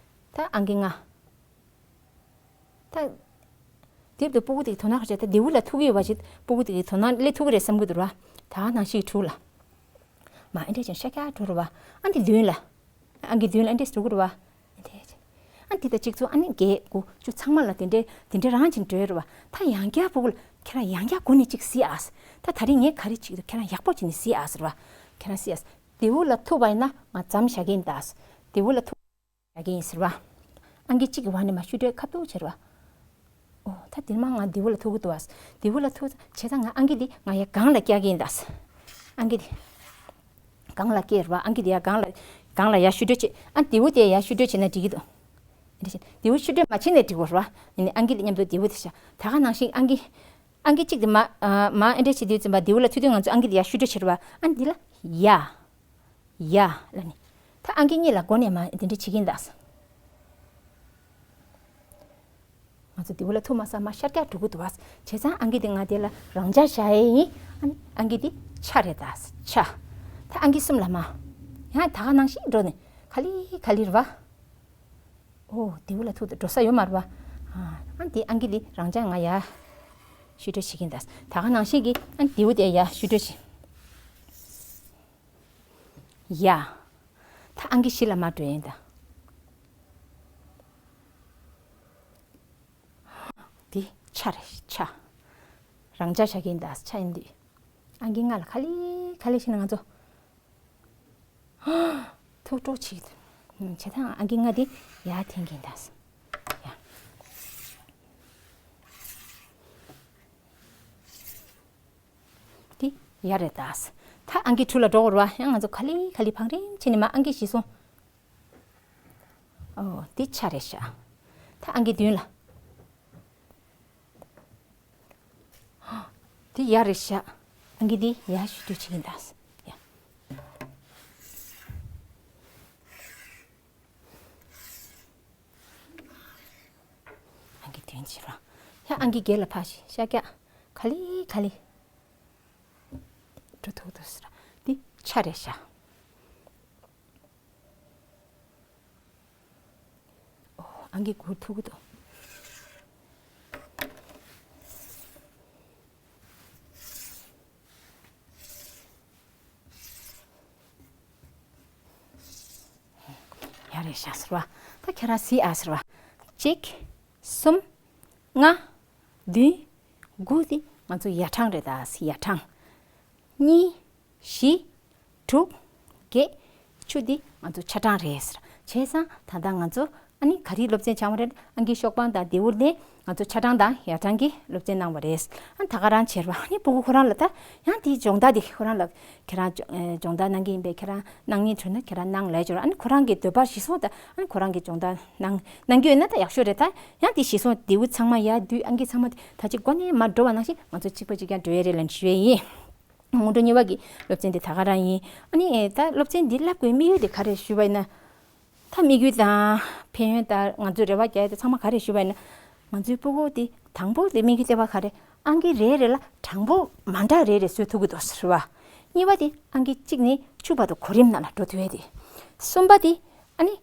ད་ཨང་ཀི་ལྔ། ད། དེབ་དུ་སྤུ་གུ་དེ་གི་དོ་སྣང་ཁ་བྱས་ད་དེ་བུ་ལ་ཐུག་གི་ཡོད་པ་ཞིག་སྤུ་གུ་དེ་གི་དོ་སྣང་སླེབས་ཐུབ་ཀྱི་རེད་བསམ་གྱི་འདུག་ར། ད་ནང་བཞིན་དྲུག་ལ། མ་ཨེ་འདྲས་ཀྱང་ཤ་ཁྱ་དྲུག་རུ་བ། ཨ་འདི་བདུན་ལ། ཨང་ཀི་བདུན་ལ་ཨེ་འདྲས་དྲུག་རུ་བ། ཨེ་འདྲས། ཨ་འདི་ད་གཅིག་ཚོ་ཨ་ནི་བརྒྱད་དགུ་བཅུ་ཚང་མ་ལ་དེ་འདྲས་དེ་འདྲས་རང་བྱིན་འགྲོ་རུ་བ། ད་ཡང་བསྐྱར་སྤུ་གུ་ལ་ཁྱེད་རང་ཡང་བསྐྱར་སྒོ་ནས་གཅིག་གཟིགས་ཨ། ད་ད་རིང་ངས་ག་རེ་བྱེད་ཀྱི་འདུག་ཁྱེད་རང་ཡག་པོ་བྱས་ནས་གཟིགས་ཨ་ཟེར་བ། ཁྱེད་རང་གཟིགས་ཨ། དེ་བུ་ལ་ཐུག་པ་ཡིན་ན་ང་མཚམས་བཞག་གི་ཡིན་ད། དེ་བུ་ལ་ཐུག་བཞག་གི་ཡིན་ཟེར་བ། ཨང་ཀི་གཅིག་གི་བར་ནས་མ་ཤུ་དྲོད་ཁ་ཐུག་བྱེད་རུ་བ། ཨོ་ད་དེ་མ་ང་དེ་བུ་ལ་ཐུག་གི་འདུག་བ། དེ་བུ་ལ་ཐུག་བྱས་ཙང་ང་ཨང་ཀི་འདི་ང་ཡ་སྒང་ལ་བཀྱག་གི་ཡིན་ད། ཨང་ཀི་འདི་སྒང་ལ་བཀྱག་རུ་བ། ཨང་ཀི་འདི་ཡ་སྒང་ལ་སྒང་ལ་ཡ་ཤུ་དྲོད་བྱེད། ཨ་དེ་བུ་དེ་ཡ་ཤུ་དྲོད་བྱེད་ན་འགྲིག་གི་འདུག་དེ་བུ་ཤུ་དྲོད་མ་བྱེད་ནས་འགྲིག་གོ་རུ་བ། ཡིན་ནའི་ཨང་ཀི་འདི་མཉམ་དུ་དེ་བུ་དེ་བཞག་ད་ག་ནང་བཞིན་ཨང་ཀི་ཨང་ཀི་གཅིག་དེ་མ་ཨ་མ་ཨེ་འདྲས་བྱེད་དུས་ཙམ་པ་དེ་བུ་ལ་ཐུག་དུས་ང་ཚོ་ཨང་ཀི་འདི་ཡ་ཤུ་དྲོད་བྱེད་རུ་བ། ཨ་འདི་ལ་ཡ། ཡ་ལ་ནི། ད་ཨང་ཀི་གཉིས་ལ་སྒོ་ནས་མ་འདི་འདྲ་བྱེད་ཀྱིན་གདའ། ང་ཚོ་དེ་བུ་ལ་ཐུག་མ་ས་མ་ཤར་རྒྱག་འགྲོ་གི་འདུག་བ། བྱས་ཙང་ཨང་ཀི་འདི་ང་དེ་ལ་རང་འཇགས་བཞག་ཡས་ཡིན། ཨ་ནི་ཨང་ཀི་འདི་ཆ་རེད་གདའ། ཆ། ད་ཨང་ཀི་གསུམ་ལ་མ། ཡང་ད་ག་ནང་བཞིན་འགྲོ་ནས་ག་ལེ་ག་ལེ་རེད་བ། ཨོ་དེ་བུ་ལ་ཐུག་འགྲོ་ས་ཡོད་མ་རེད་བ། ཨ་ཨ་འདི་ཨང་ཀི་འདི་རང་འཇགས་ང་ཡ་ཤུ་དྲོད་བྱེད་ཀྱིན་གདའ། ད་ག་ནང་བཞིན་གྱི་ཨ་དེ་བུ་དེ་ཡ་ཤུ་དྲོད་བྱེད། ཡ། ད་ཨང་ཀི་བཞི་ལ་མ་འགྲོ་ཡིན་ད། འདི་ཆ་རེད་ཆ། རང་འཇགས་བཞག་གི་ཡིན་ད་ཆ་ཡིན་དུས། ཨང་ཀི་ལྔ་ལ་ག་ལེ་ག་ལེ་བྱས་ན་ང་ཚོ། ཐུག་འགྲོ་བྱེད། བྱེད་ཐང་ཨང་ཀི་ལྔ་འདི་ཡར་འཐེན་གྱིན་ད། ཡ། འདི་ཡ་རེད་ད། ད་ཨང་ཀི་དྲུག་ལ་འགྲོ་དགོས་རེད་བ། ཡང་ང་ཚོ་ག་ལེ་ག་ལེ་བང་རིམ་བྱས་ནས་མ་ཨང་ཀི་བཞི་སོང་། ཨོ་འདི་ཆ་རེད་ཤག་ད་ཨང་ཀི་བདུན་ལ། འདི་ཡ་རེད་ཤག་ཨང་ཀི་འདི་ཡ་ཤུ་དྲོད་བྱེད་ཀྱིན་ད། ཡ། ཨང་ཀི་བདུན་བྱེད་རོགས། ཡ་ཨང་ཀི་བརྒྱད་ལ་ཕར་ཞིག་ཤར་རྒྱག་ག་ལེ་ག་ལེ། འགྲོ་ཐུག་འདུག་ཟེར། འདི་ཆ་རེད་ཤག་ཨོ་ཨང་ཀི་དགུ་ཐུག་གི་འདུག་ཡ་རེད་ཤག་ཟེར་བ། ད་ཁྱེད་རང་གཟིགས་ཨ་ཟེར་བ། གཅིག་གསུམ། ལྔ། བདུན། དགུ་དེ་ང་ཚོ་ཡ་གྲངས་རེད་ད། ཡ་གྲངས། གཉིས། བཞི། དྲུག་བརྒྱད། བཅུ་དེ་ང་ཚོ་ཆ་གྲངས་རེད། བྱས་ཙང་ད་ལྟ་ང་ཚོ་ཨ་ནི་ག་རེའི་སློབ་ཚན་སྦྱངས་པ་རེད། ཨང་ཀི་ཤོག་པང་དང་དེ་འུར་ནས་ང་ཚོ་ཆ་གྲངས་དང་ཡ་གྲངས་ཀྱི་སློབ་ཚན་གནང་བ་རེད། ཨ་ད་ག་རང་བྱེད་རོགས། ཨ་ནི་སྤུ་གུ་ཁོ་རང་ལ་ད་ཡང་དེའི་སྦྱོང་བརྡར་དེ་ཁོ་རང་ལ་ཁྱེད་རང་སྦྱོང་བརྡར་གནང་གི་ཡིན་པས་ཁྱེད་རང་གནང་སྙིང་བྲོ་ན་ཁྱེད་རང་གནང་ལས་སྦྱོར། ཨ་ནི་ཁོ་རང་གི་འདོད་པ་གཞི་བཟུང་ད་ཨ་ནི་ཁོ་རང་གི་སྦྱོང་བརྡར་གནང་གནང་གི་ཡོད་ན་ད་ཡག་ཤོས་རེད། ད་ཡང་དེ་གཞི་བཟུང་དེའུ་ཚང་མ་ཡ་དུས་ཨང་ཀི་ཚང་མ་ད་ཅིག་སྒོ་ནས་མ་འགྲོ་བ་ནང་བཞིན་ང་ཚོ་གཅིག་པ་གཅིག་རྐྱང་འགྲོ་ཡས་རེད་ལབ་ཞུ་ཡས་ཡིན། སྔོན་འགྲོ་གཉིས་པ་གི་སློབ་ཚན་དེ་ད་ག་རང་ཡིན། ཨ་ནི་ད་སློབ་ཚན་འདི་བསླབ་དགོས་དམིགས་ཡུལ་དེ་ག་རེ་ཞུས་པ་ཡིན་ན། ད་དམིགས་ཡུལ་དང་ཕན་ཡོན་དང་ང་ཚོས་རེ་བ་རྒྱག་ཡ་དེ་ཚང་མ་ག་རེ་ཞུས་པ་ཡིན་ན། ང་ཚོའི་སྤུ་གུ་དེ་དང་པོ་དེ་དམིགས་ཡུལ་ལྟེ་བ་ག་རེ། ཨང་ཀི་རེ་རེ་ལ་གྲངས་འབོར་མ་འདྲ་རེ་རེ་བཟོ་ཐུབ་ཀྱི་འདུག་ཟེར་བ། གཉིས་པ་དེ་ཨང་ཀི་གཅིག་ནས་བཅུ་བར་དུ་གོ་རིམ་ནང་ལ་འགྲོ་ཐུབ་ཡ་དེ། གསུམ་པ་དེ་ཨ་ནི།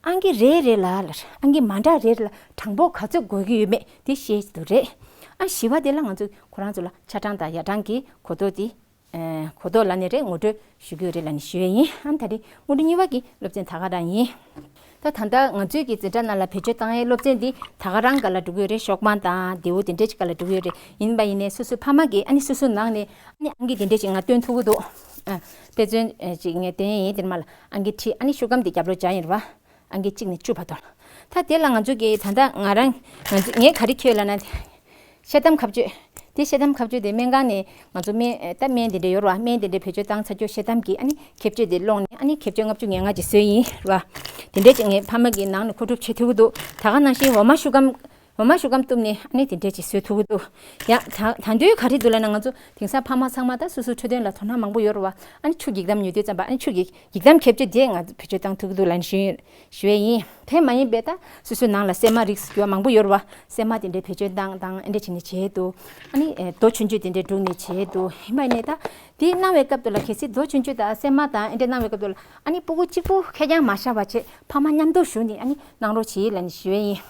ཨང་ཀི་རེ་རེ་ལ་ལ་ཨང་ཀི་མ་འདྲ་རེ་རེ་ལ་གྲངས་འབོར་ག་ཚོད་དགོས་ཀྱི་ཡོད་མེད་དེ་ཤེས་ཀྱི་འདུག་རེད། ཨ་བཞི་པ་དེ་ལ་ང་ཚོས་ཁོ་རང་ཚོ་ལ་ཆ་གྲངས་དང་ཡ་གྲངས་ཀྱི་གོ་རྟོགས་དེ། ཨ་གོ་རྟོགས་ལ་ནི་རེད་ངོ་སྤྲོད་ཞུ་གི་ཡོད་རེད་ལ་ནི་ཞུ་ཡས་ཡིན། ཨ་ད་རེས་སྔོན་འགྲོ་གཉིས་པ་གི་སློབ་ཚན་ད་ག་རང་ཡིན། ད་ད་ལྟ་ང་ཚོའི་གི་འཛིན་གྲྭ་ནང་ལ་བེད་སྤྱོད་བཏང་ཡས་སློབ་ཚན་འདི་ད་ག་རང་ག་ལ་འགྲོ་གི་ཡོད་རེད། ཤོག་བང་དང་དེའུ་དེ་འདྲས་ཅིག་ག་ལ་འགྲོ་གི་ཡོད་རེད། ཡིན་པ་ཡིན་ནའི་སོ་སོའི་ཕ་མ་གིས་ཨ་ནི་སོ་སོའི་ནང་ནས་ཨ་ནི་ཨང་ཀི་དེ་འདྲས་ཅིག་ང་སྟོན་ཐུབ་ཀྱི་འདུག་ཨ་དཔེ་མཚོན་ཅིག་ངས་སྟོན་ཡས་ཡིན། དེར་མ་ལ་ཨང་ཀི་ཁྲིད་ཨ་ནི་ཤོག་སྒམ་དེ་རྒྱབ་ལོགས་སྦྱར་ཡིན་རེད་བ། ཨང་ཀི་གཅིག་ནས་བཅུ་བར་དུ། ད་དེ་ལ་ང་ཚོ་གི་ད་ལྟ་ང་རང་ང་ཚོ་ངས་ག་རེ་ཁྱོད་ལབ་ན། ཤེལ་དམ་ཁ་གཅོད། དེ་ཤེལ་དམ་ཁ་གཅོད་དེ་སྨན་ཁང་ནས་ང་ཚོ་སྨན་ད་སྨན་དེ་འདྲ་ཡོད་རེད་བ། སྨན་དེ་འདྲ་བེད་སྤྱོད་བཏང་ཚར་རྒྱུ་ཤེལ་དམ་གྱི་ཨ་ནི་ཁེབས་གཅོད་དེ་སློང་ནས་ཨ་ནི་ཁེབས་གཅོད་ལྔ་བཅུ་ང་ལྔ་ཅིག་བཟོས་ཡིན་རེད་བ། དེ་འདྲ་ཅིག་ངས་ཕ་མ་གི་ནང་ནས་མཁོ་སྒྲུབ་བྱེད་ཐུབ་ཀྱི་འདུག་ད་ག་ནང་བཞིན་འོ་མ་ཤུ་སྒམ། འོ་མ་ཤུ་གམ་གཏུབ་ནས་ཨ་ནི་དེ་འདྲས་ཅིག་བཟོས་ཐུབ་ཀྱི་འདུག་ཡ། ད་ད་དུང་ག་རེ་འདུག་ལབ་ན། ང་ཚོ་དེང་སང་ཕ་མ་ཚང་མ་ད་སོ་སོའི་འཕྲོད་བསྟེན་ལ་དོ་སྣང་མང་པོ་ཡོད་རེད་བ། ཨ་ནི་ཆུ་འགྱིག་དམ་ཉོ་དུས་ཙམ་པ། ཨ་ནི་ཆུ་འགྱིག་འགྱིག་དམ་ཁེབས་ཆེ་དེ་ང་ཚོ་བེད་སྤྱོད་བཏང་ཐུབ་ཀྱི་འདུག་ལབ་ནས་ཞུ་ཞུ་ཡས་ཡིན། དེ་མ་ཡིན་པའི་ད་སོ་སོའི་ནང་ལ་སྲན་མ་རིགས་ཡོད་མང་པོ་ཡོད་རེད་བ། སྲན་མ་དེ་འདྲའི་བེད་སྤྱོད་བཏང་བཏང་ཨ་འདྲས་བྱས་ནས་བྱས་འདུག་ཨ་ནི་ཨེ་རྡོ་ཆུང་ཆུང་དེ་འདྲའི་བསྒྲུགས་ནས་བྱས་འདུག་ཡིན་པ་ཡིན་ནའི་ད་དེ་གནང་བའི་སྐབས་དུ་ལ། གལ་སྲིད་རྡོ་ཆུང་ཆུང་དང་སྲན་མ་དང་ཨ་འདྲས་གནང་བའི་སྐབས་དུ་ལ། ཨ་ནི་སྤུ་གུ་གཅིག་པུ་ཁེར་རྐྱང་མ་བཞག་པ་བྱས། ཕ་མ་མཉམ་དུ་ཞུགས་ནས་ཨ་ནི་གནང་རོགས་བྱེད་ལབ་ནས་ཞུ་ཡས་ཡིན།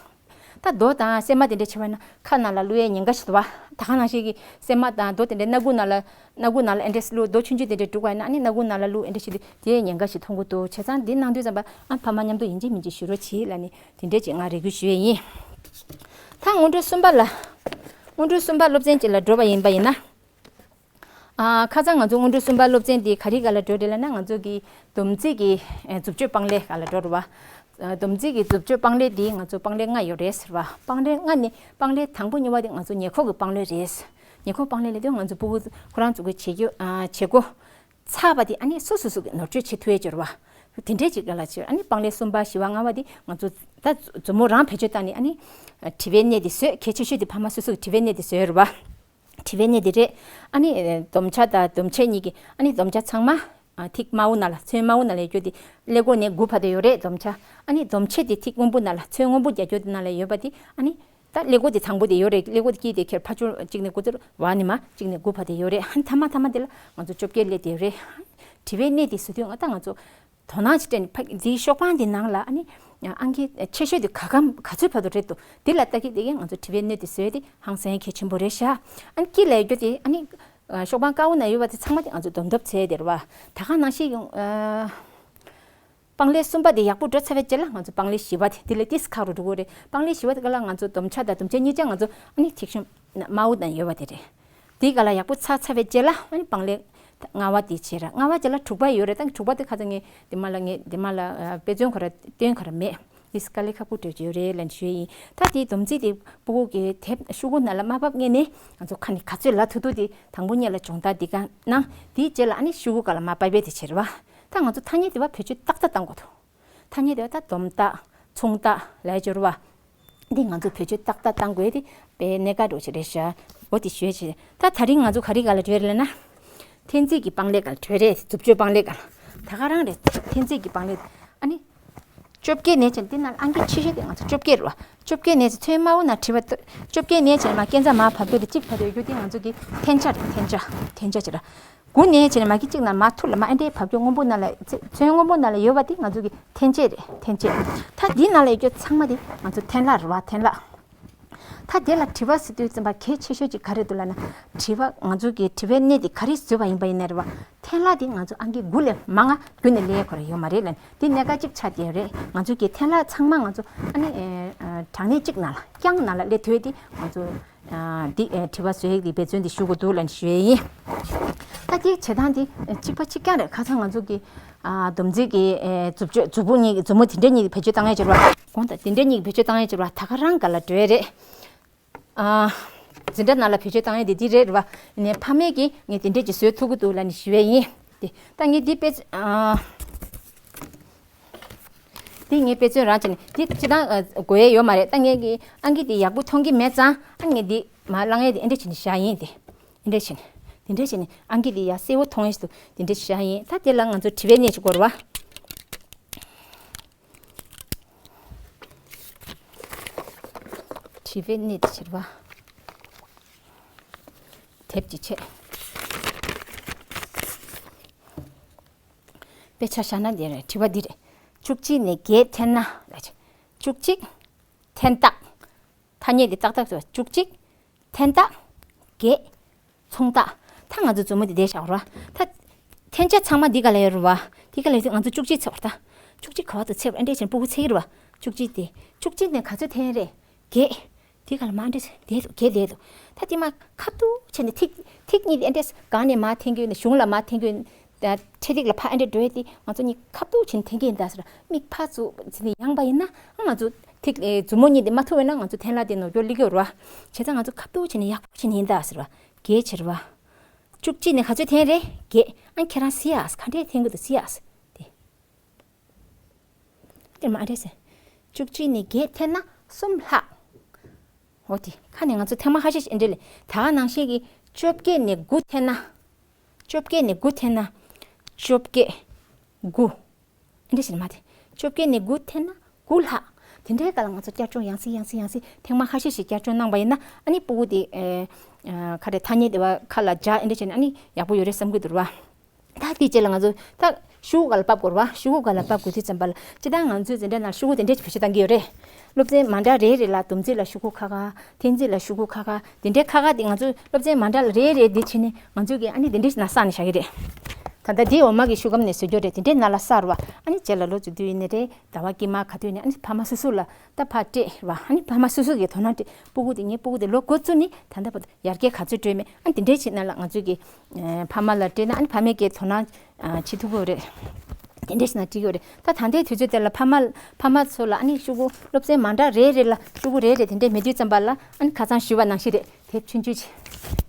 ད་རྡོ་དང་སྲན་མ་དེ་འདྲ་བྱེད་པ་ན་ཁ་ནང་ལ་བླུག་ཡས་ཉེན་ཁ་ཞིག་འདུག་བ། ད་ག་ནང་བཞིན་གྱི་སྲན་མ་དང་རྡོ་དེ་འདྲ་སྣ་ཁུག་ནང་ལ་སྣ་ཁུག་ནང་ལ་ཨེ་འདྲས་བླུག་རྡོ་ཆུང་ཆུང་དེ་འདྲ་བླུགས་པ་ཡིན་ན། ཨ་ནི་སྣ་ཁུག་ནང་ལ་བླུག་ཨེ་འདྲས་བྱེད་དུས་དེའི་ཉེན་ཁ་ཞིག་མཐོང་གི་འདུག་བྱས་ཙང་འདི་གནང་དུས་ཙམ་པ་ཨ་ཕ་མ་མཉམ་དུ་ཡིན་གཅིག་མིན་གཅིག་ཞུ་རོགས་བྱེད་ལབ་ནས་དེ་འདྲས་ཅིག་ང་རེ་སྐུལ་ཞུ་ཡས་ཡིན། ད་སྔོན་འགྲོ་གསུམ་པ་ལ། སྔོན་འགྲོ་གསུམ་པ་སློབ་ཚན་ཅིག་ལ་འགྲོ་བ་ཡིན་པ་ཡིན་ན། ཨ། ཁ་སང་ང་ཚོ་སྔོན་འགྲོ་གསུམ་པ་སློབ་ཚན་འདི་ག་རེ་སྒང་ལ་འགྲོ་རེད་ལབ་ན། ང་ཚོ་གི་སྡོམ་རྩིས་ཀྱི་ཨེ་མཛུབ་གཅོད་སྤང་ལེ་སྒང་ལ་འགྲོ་རེད་བ། ཨ། སྡོམ་རྩིས་ཀྱི་མཛུབ་གཅོད་སྤང་ལེ་འདི་ང་ཚོ་སྤང་ལེ་ལྔ་ཡོད་རེད་ཟེར་བ། སྤང་ལེ་ལྔ་ནི་སྤང་ལེ་དང་པོ་གཉིས་པ་དེ་ང་ཚོ་ཉེ་འཁོར་གྱི་སྤང་ལེ་རེད། ཉེ་འཁོར་སྤང་ལེ་ལབ་དུས་ང་ཚོ་སྤུ་གུ་ཁོ་རང་ཚོ་གི་བྱེད་རྒྱུ། ཨ། བྱེད་སྒོ་ཚར་བ་དེ་ཨ་ནི་སོ་སོ་སོ་གི་ནོར་བཅོས་བྱེད་ཐུབ་ཡས་ཅིག་ཡོད་རེད་བ། དེ་འདྲས་ཅིག་སྒང་ལ་བྱས། ཨ་ནི་སྤང་ལེ་གསུམ་པ་བཞི་པ་ལྔ་པ་དེ་ང་ཚོ་ད་མཛུབ་མོ་རང་བེད་སྤྱོད་བཏང་ནས་ཨ་ནི་དྲི་བའི་སྣེ་དེ་བཟོས། གལ་ཆེ་ཤོས་དེ་ཕ་མ་སོ་སོ་གི་དྲི་བའི་སྣེ་དེ་བཟོས་རེད་བ། དྲི་བའི་སྣེ་དེ་རེད། ཨ་ནི་སྡོམ་ཆ་དང་སྡོམ་ཆས་གཉིས་ཀྱི། ཨ་ནི་སྡོམ་ཆ་ཚང་མ་ཨ་ཐིག་དམར་པོ་ནང་ལ། ཚོན་དམར་པོ་ནང་ལ་ཡོད་རྒྱུ་དེ་ཀླད་ཀོར་ནས་དགུ་བར་དུ་ཡོད་རེད། སྡོམ་ཆ། ཨ་ནི་སྡོམ་ཆས་དེ་ཐིག་སྔོན་པོ་ནང་ལ། ཚོན་སྔོན་པོ་རྒྱག་རྒྱུ་དེ་ནང་ལ་ཡོད་པ་དེ་ཨ་ནི་ད་ཀླད་ཀོར་དེ་ཚང་པོ་དེ་ཡོད་རེད། ཀླད་ཀོར་དེ་དཀྱིལ་དེ་ཁྱེར་ཕར་ཕྱོགས་གཅིག་ནས་དགུ་ཚུར་བ་ནས་མར་གཅིག་ནས་དགུ་བར་དུ་ཡོད་རེད། ཨ་ནི་མཐའ་མ་མཐའ་མ་དེ་ལ་ང་ཚོ་བཅོ་བརྒྱད་སླེབས་བསྡད་ཡོད་རེད། དྲི་བའི་སྣེ་དེ་བཟོ་དུས་ང་ད་ང་ཚོ་དོ་སྣང་ཅིག་སྤྲད་ནས། ཕ་གི་འདིའི་ཤོག་པང་འདི་ནང་ལ་ཨ་ནི་ཨང་ཀི་ཆེ་ཤོས་དེ་ག་གམ་ག་ཚོད་བར་དུ་རེད་འདུག་འདི་ལ་ལྟ་གི་བསྡད་ཀྱི། ང་ཚོ་དྲི་བའི་སྣེ་དེ་བཟོས་ཏེ་ཧང་སང་གལ་ཆེན་པོ་རེད་ཤག་ཨ་ནི་དཀྱིལ་ལ་ཡོད་རྒྱུ་དེ་ཨ་ནི་ཤོག་པང་དཀར་པོ་ནང་ཡོད་པ་དེ་ཚང་མ་དེ་ང་ཚོ་སྡོམ་ཐབས་བྱས་བསྡད་རེད་བ། ད་ག་ནང་བཞིན་ཡོང་། ཨ། སྤང་ལེ་གསུམ་པ་དེ་ཡག་པོ་འགྲོ་ཚར་བའི་རྗེས་ལ་ང་ཚོ་སྤང་ལེ་བཞི་པ་དེ། དེ་ལས་ཏིས་ཁག་རུ་འགྲོ་གི་རེད། སྤང་ལེ་བཞི་པ་དེ་ག་ལ་ང་ཚོ་སྡོམ་ཆ་དང་སྡོམ་ཆས་གཉིས་ཆ་ང་ཚོ་ཨ་ནི་ཐིག་ཤུན་དམར་པོ་དང་ཡོད་པ་དེ་རེད། དེ་ག་ལ་ཡག་པོ་ཚར་ཚར་བའི་རྗེས་ལ་ཨ་ནི་སྤང་ལེ་ལྔ་པ་དེ་བྱས་ར། ལྔ་པ་རྗེས་ལ་དྲུག་པ་ཡོད་རེད། ད་དྲུག་པ་དེ་ཁ་ཚ་ངས་དེ་མ་ལ་ངས་དེ་མ་ལ་ཨ་དཔེ་མཚོན་ག་ར་སྟོན་ག་ར་མེད། དེ་དཀའ་ལས་ཁག་པོ་འགྲོ་གི་ཡོད་རེད་ལབ་ནས་ཞུ་ཡས་ཡིན། ད་དེའི་སྡོམ་རྩིས་དེ་སྤུ་གུ་གི་དེབ་ཤོག་གུ་ནང་ལ་མ་ཕབ་སྔོན་ནས་ང་ཚོ་ཁ་ནས་ག་ཚོད་ལབ་ཐུབ་ཐུབ་དེ་དང་པོ་ཉིད་ལ་སྦྱོང་བརྡར་འདི་ག་གནང་། དེའི་རྗེས་ལ་ཨ་ནི་ཤོག་གུ་སྒང་ལ་མར་པའི་པའི་དེ་བྱས་ར་བ། ད་ང་ཚོ་ཐ་སྙད་དེ་བ་བེད་སྤྱོད་ཏག་ཏག་བཏང་དགོས་འདུག་ཐ་སྙད་དེ་བ་ད་སྡོམ་རྟགས། མཚུངས་རྟགས་ལབ་ཡས་ཅིག་ཡོད་རེད་བ། འདི་ང་ཚོ་བེད་སྤྱོད་ཏག་ཏག་བཏང་དགོས་དེ་དཔེ་གནད་འགག་འདྲ་པོ་ཅིག་རེད་ཤག་འོ་དེ་ཞུ་ཡས་བྱས། ད་ད་རིང་ང་ཚོ་ག་རེ་སྒང་ལ་འགྲོ་ཡས་རེད་ལབ་ན། འཐེན་རྩིས་ཀྱི་སྤང་ལེ་སྒང་ལ་འགྲོ་ཡས་རེད། མཛུབ་གཅོད་སྤང་ལེ་སྒང་ལ། ད་ག་རང་རེད། འཐེན་རྩིས་ཀྱི་སྤང་ལེ། ཨ་ནི་བཅོ་བརྒྱད་ནས་བྱས་ནས་འདི་ནང་ཨང་ཀི་ཆེ་ཤོས་དེ་ང་ཚོ་བཅོ་བརྒྱད་རེད་བ། བཅོ་བརྒྱད་ནས་བྱས་ཚོན་དམར་པོ་ནང་བྲིས་པ་ལྟར་བཅོ་བརྒྱད་ནས་བྱས་ནས་མར་སྐས་འཛེགས་མར་བབས་དུས་གཅིག་བར་དུ་ཡོད་རྒྱུ་དེ་ང་ཚོ་གི་འཐེན་ཆ་རེད། འཐེན་ཆ། འཐེན་ཆ་ཅིག་ར། དགུ་ནས་བྱས་ནས་མར་གི་གཅིག་ནང་མར་ཐུར་ལ་མར་ཨེ་འདྲའི་བབས་རྒྱུ་སྔོན་པོ་ནང་ལ་ཚོན་སྔོན་པོ་ནང་ལ་ཡོད་པ་དེ་ང་ཚོ་གི་འཐེན་ཆ་རེད། འཐེན་ཆ། ད་འདི་ནང་ལ་ཡོད་རྒྱུ་ཚང་མ་དེ་ང་ཚོ་འཐེན་ལག་རེད་བ། འཐེན་ལག་ད་དེ་ལ་དྲི་བ་ཟེར་དུས་ཙམ་པ་གལ་ཆེ་ཤོས་ཅིག་ག་རེ་འདུག་ལབ་ན། དྲི་བ་ང་ཚོ་གི་དྲི་བའི་སྣེ་དེ་ག་རེ་བཟོས་པ་ཡིན་པ་ཡིན་ནའི་རེད་བ། འཐེན་ལག་དེ་ང་ཚོ་ཨང་ཀི་དགུ་ལས་མང་ང་བརྒྱུད་ནས་ལེན་ཡས་ཁོ་རང་ཡོད་མ་རེད་ལབ་ནས་དེ་གནད་འགག་ཅིག་ཆགས་བསྡད་ཡོད་རེད། ང་ཚོ་གི་འཐེན་ལག་ཚང་མ་ང་ཚོ་ཨ་ནི་ཨེ་ཨ་གྲངས་གནས་གཅིག་ནང་ལ་རྐྱང་ནང་ལ་སླེབས་ཐུབ་ཡས་དེ་ང་ཚོ་ཨ་འདི་ཨེ་དྲི་བ་བཟོ་ཡས་དེ་འབད་བརྩོན་དེ་ཞུ་དགོས་འདུག་ལབ་ནས་ཞུ་ཡས་ཡིན། ད་དེ་བྱེད་སྟངས་དེ་གཅིག་པ་གཅིག་རྐྱང་རེད། ཁ་སང་ང་ཚོ་གི་ཨ་སྡོམ་རྩིས་ཀྱི་ཨེ་མཛུབ་གཅོད་མཛུབ་མོ་གཉིས་ཀྱི་མཛུབ་མོ་དེ་འདྲ་གཉིས་ཀྱི་བེད་སྤྱོད་བཏང་ཡས་ཅིག་རེད་བ། དགོངས་དག་དེ་འདྲ་གཉིས་ཀྱི་བེད་སྤྱོད་བཏང་ཡས་ཅིག་རེད་བ། ད་ག་རང་སྒང་ལ་འགྲོ་ཡས་རེད། ཨ་འཛིན་གྲྭ་ནང་ལ་བེད་སྤྱོད་བཏང་ཡས་དེ་འདི་རེད་བ། ནས་ཕ་མས་ཀྱིས་ངས་དེ་འདྲས་ཀྱི་བཟོས་ཐུབ་ཀྱི་འདུག་ལབ་ནས་ཞུ་ཡས་ཡིན། དེ་ད་ངས་འདི་དཔེ་ཨ་འདི་ངས་དཔེ་མཚོན་རང་བྱས་ནས་འདི་སྤྱིར་བཏང་ཨ་དགོས་ཡས་ཡོད་མ་རེད། ད་ངས་ཀྱི་ཨང་ཀི་འདི་ཡག་པོ་མཐོང་གི་མེད་ཙང་ཨ་ངས་འདི་མར་བླངས་ཡས་དེ་ཨེ་འདྲས་བྱས་ནས་བཞག་ཡིན། དེ་ཨེ་འདྲས་བྱས་ནས་དེ་འདྲས་བྱས་ནས་ཨང་ཀི་འདི་ཡག་གསལ་པོ་མཐོང་ཡས་ཞིག་འདུག་དེ་འདྲས་བཞག་ཡིན། ད་དེ་ལ་ང་ཚོ་དྲི་བའི་སྣེ་ཞིག་དགོས་རེད་བ། དྲི་བའི་སྣེ་དེ་ཕྱིར་བ། དེབ་ཀྱི་ཆེད། དཔེ་ཆ་བཞག་ན་འདི་རེད། དྲི་བ་འདི་རེད། བཅུ་གཅིག་ནས་བརྒྱད་འཐེན་ན་ལ། བཅུ་གཅིག་འཐེན་རྟགས། ཐ་སྙད་འདི་ཏག་ཏག་བཟོས། བཅུ་གཅིག་འཐེན་རྟགས། བརྒྱད། མཚུངས་རྟགས། ད་ང་ཚོ་མཛུབ་མོ་འདི་འདྲས་བཞག་རོགས། ད་འཐེན་ཆ་ཚང་མ་འདི་ག་ལ་ཡོད་རེད་བ། འདི་ག་ལ་ཡོད་དུས་ང་ཚོ་བཅུ་གཅིག་འཚོལ་བ་རེད་ད། བཅུ་གཅིག་ག་པར་དུ་འཚོལ་བ། ཨེ་འདྲས་བྱས་ནས་སྤུ་གུ་འཚོལ་གྱི་རེད་བ། བཅུ་གཅིག་དེ། བཅུ་གཅིག་ནས་ག་ཚོད་འཐེན་རེད། བརྒྱད། འདི་ག་ལ་མར་ཨེ་འདྲས་བསྡད་འདུག་བརྒྱད་བསྡད་འདུག་ད་འདི་མར་ཁ་ཐུག་བྱས་ནས་ཐིག་ཐིག་གཉིས་དེ་ཨེ་འདྲས་སྒང་ནས་མར་འཐེན་གྱི་ཡོད་ན། གཞུང་ལ་མར་འཐེན་གྱི་ཡོད་ན། འཕྲེད་ཐིག་ལ་ཕར་ཨེ་འདྲས་འགྲོ་ཡས་དེ་ང་ཚོ་གཉིས་ཁ་ཐུག་བྱས་ནས་འཐེན་གྱི་ཡིན་ད་ཟེར་བ། མིག་ཕར་ཚུར་བྱས་ནས་ཡངས་པ་ཡིན་ན་ཨ་ང་ཚོ་ཐིག་ཨེ་མཛུབ་མོ་གཉིས་དེ་མ་ཐུག་པ་ཡིན་ན་ང་ཚོ་འཐེན་ལག་དེ་ནོར་འཁྱོག་སླེབས་ཀྱི་ཡོད་རེད་བ། བྱས་ཙང་ང་ཚོ་ཁ་ཐུག་བྱས་ནས་ཡག་པོ་བྱས་ནས་ཡིན་ད་ཟེར་བ། བརྒྱད་བྱས་རེད་བ། བཅུ་གཅིག་ནས་ག་ཚོད་འཐེན་རེད། བརྒྱད། ཨ་ཁྱེད་རང་གཟིགས་ཨ། ག་འདྲས་འཐེན་གྱི་འདུག་གཟིགས་ཨ། དེ། དེར་མ་རེད་ཟེར། བཅུ་གཅིག་ནས་བརྒྱད་འཐེན་ན་གསུམ་ལྷག་འོ་དེ་ཁ་ནས་ང་ཚོ་ཐེངས་མ་ཁ་ཤས་ཤིག་འདྲ་ལས་ད་ག་ནང་བཞིན་གྱི་བཅོ་བརྒྱད་ནས་དགུ་འཐེན་ན། བཅོ་བརྒྱད་ནས་དགུ་འཐེན་ན། བཅོ་བརྒྱད། དགུ། འདི་ཞིག་མ་དེ། བཅོ་བརྒྱད་ནས་དགུ་འཐེན་ན་དགུ་ལྷག་དེ་འདྲའི་སྐབས་ལ་ང་ཚོ་བསྐྱར་སྦྱོང་ཡང་སེ་ཡང་སེ་ཡང་སེ་ཐེངས་མ་ཁ་ཤས་ཤིག་བསྐྱར་སྦྱོང་གནང་པ་ཡིན་ན་ཨ་ནི་སྤུ་གུ་དེ་ཨེ་ཨ་ཁ་རེ་ཐ་སྙད་དེ་བ་ཁ་ལ་འཇགས་འདི་འདྲ་བྱས་ནས་ཨ་ནི་ཡག་པོ་ཡོད་རེད་བསམ་གྱི་འདུག་ར། ད་དེའི་རྗེས་ལ་ང་ཚོ་ད་ཤོག་གུ་ག་ལ་ཕབ་དགོས་ར། ཤོག་གུ་ག་ལ་ཕབ་དགོས་དུས་ཙམ་པ་ལ་སྤྱིར་བཏང་ང་ཚོའི་འཛིན་གྲྭ་ནང་ཤོག་གུ་དེ་འདྲས་ཀྱི་བེད་སྤྱོད་བཏང་གི་ཡོད་རེད། སློབ་ཚན་མ་འདྲ་རེ་རེ་ལ་སྡོམ་རྩིས་ལ་ཤོག་གུ་ཁ་ཁ། འཐེན་རྩིས་ལ་ཤོག་གུ་ཁ་ཁ། དེ་འདྲའི་ཁ་ཁ་དེ་ང་ཚོའི་སློབ་ཚན་མ་འདྲ་ལ་རེ་རེ་དེ་བྱས་ནས་ང་ཚོས་ཀྱི་ཨ་ནི་དེ་འདྲས་ནང་བསགས་ནས་བཞག་གི་རེད། ད་ལྟ་དེའི་འོག་མ་གི་ཤོག་སྒམ་ནས་བཟོ་རྒྱུ་རེད། དེ་འདྲའི་ནང་ལ་བསགས་ར་བ། ཨ་ནི་རྗེས་ལ་ལོ་ཚོ་དུས་ཡིན་ནའི་རེད། ཟླ་བ་དཀྱིལ་མ་ག་དུས་ནས་ཨ་ནི་ཕ་མ་སོ་སོ་ལ་ད་ཕར་སྤྲད་ར་བ། ཨ་ནི་ཕ་མ་སོ་སོ་གི་དོ་སྣང་སྤྲད། སྤུ་གུ་དེ་ངའི་སྤུ་གུ་དེ་ལོ་འགོ་བཙུགས་ནས་ད་ལྟ་བར་དུ་ཡར་རྒྱས་ག་ཚོད་འགྲོ་མེད་ཨ་ནི་དེ་འདྲའི་ཆེད་ནང་ལ་ང་ཚོས་ཀྱི་ཕ་མ་ལ་སྤྲད་ན་ཨ་ནི་ཕ་མས་ཀྱི་དོ་སྣང་བྱེད་ཐུབ་ཀྱི་ཡོད་རེད། དེ་འདྲས་ཞིག་ན་འགྲིག་ཡོད་རེད། ད་ད་ལྟའི་དུས་ཚོད་དེ་ལ་ཕ་མ་ཕ་མ་ཚོ་ལ་ཨ་ནི་ཤོག་གུ་སློབ་ཚན་མ་འདྲ་རེ་རེ་ལ་ཤོག་གུ་རེ་རེ་དེ་འདྲས་མེད་དུས་ཙམ་པ་ལ་ཨ་ནི་ཁ་སང་ཞུས་པ་ནང་བཞིན་རེད། དེབ་ཆུང་ཆུང་ཅིག་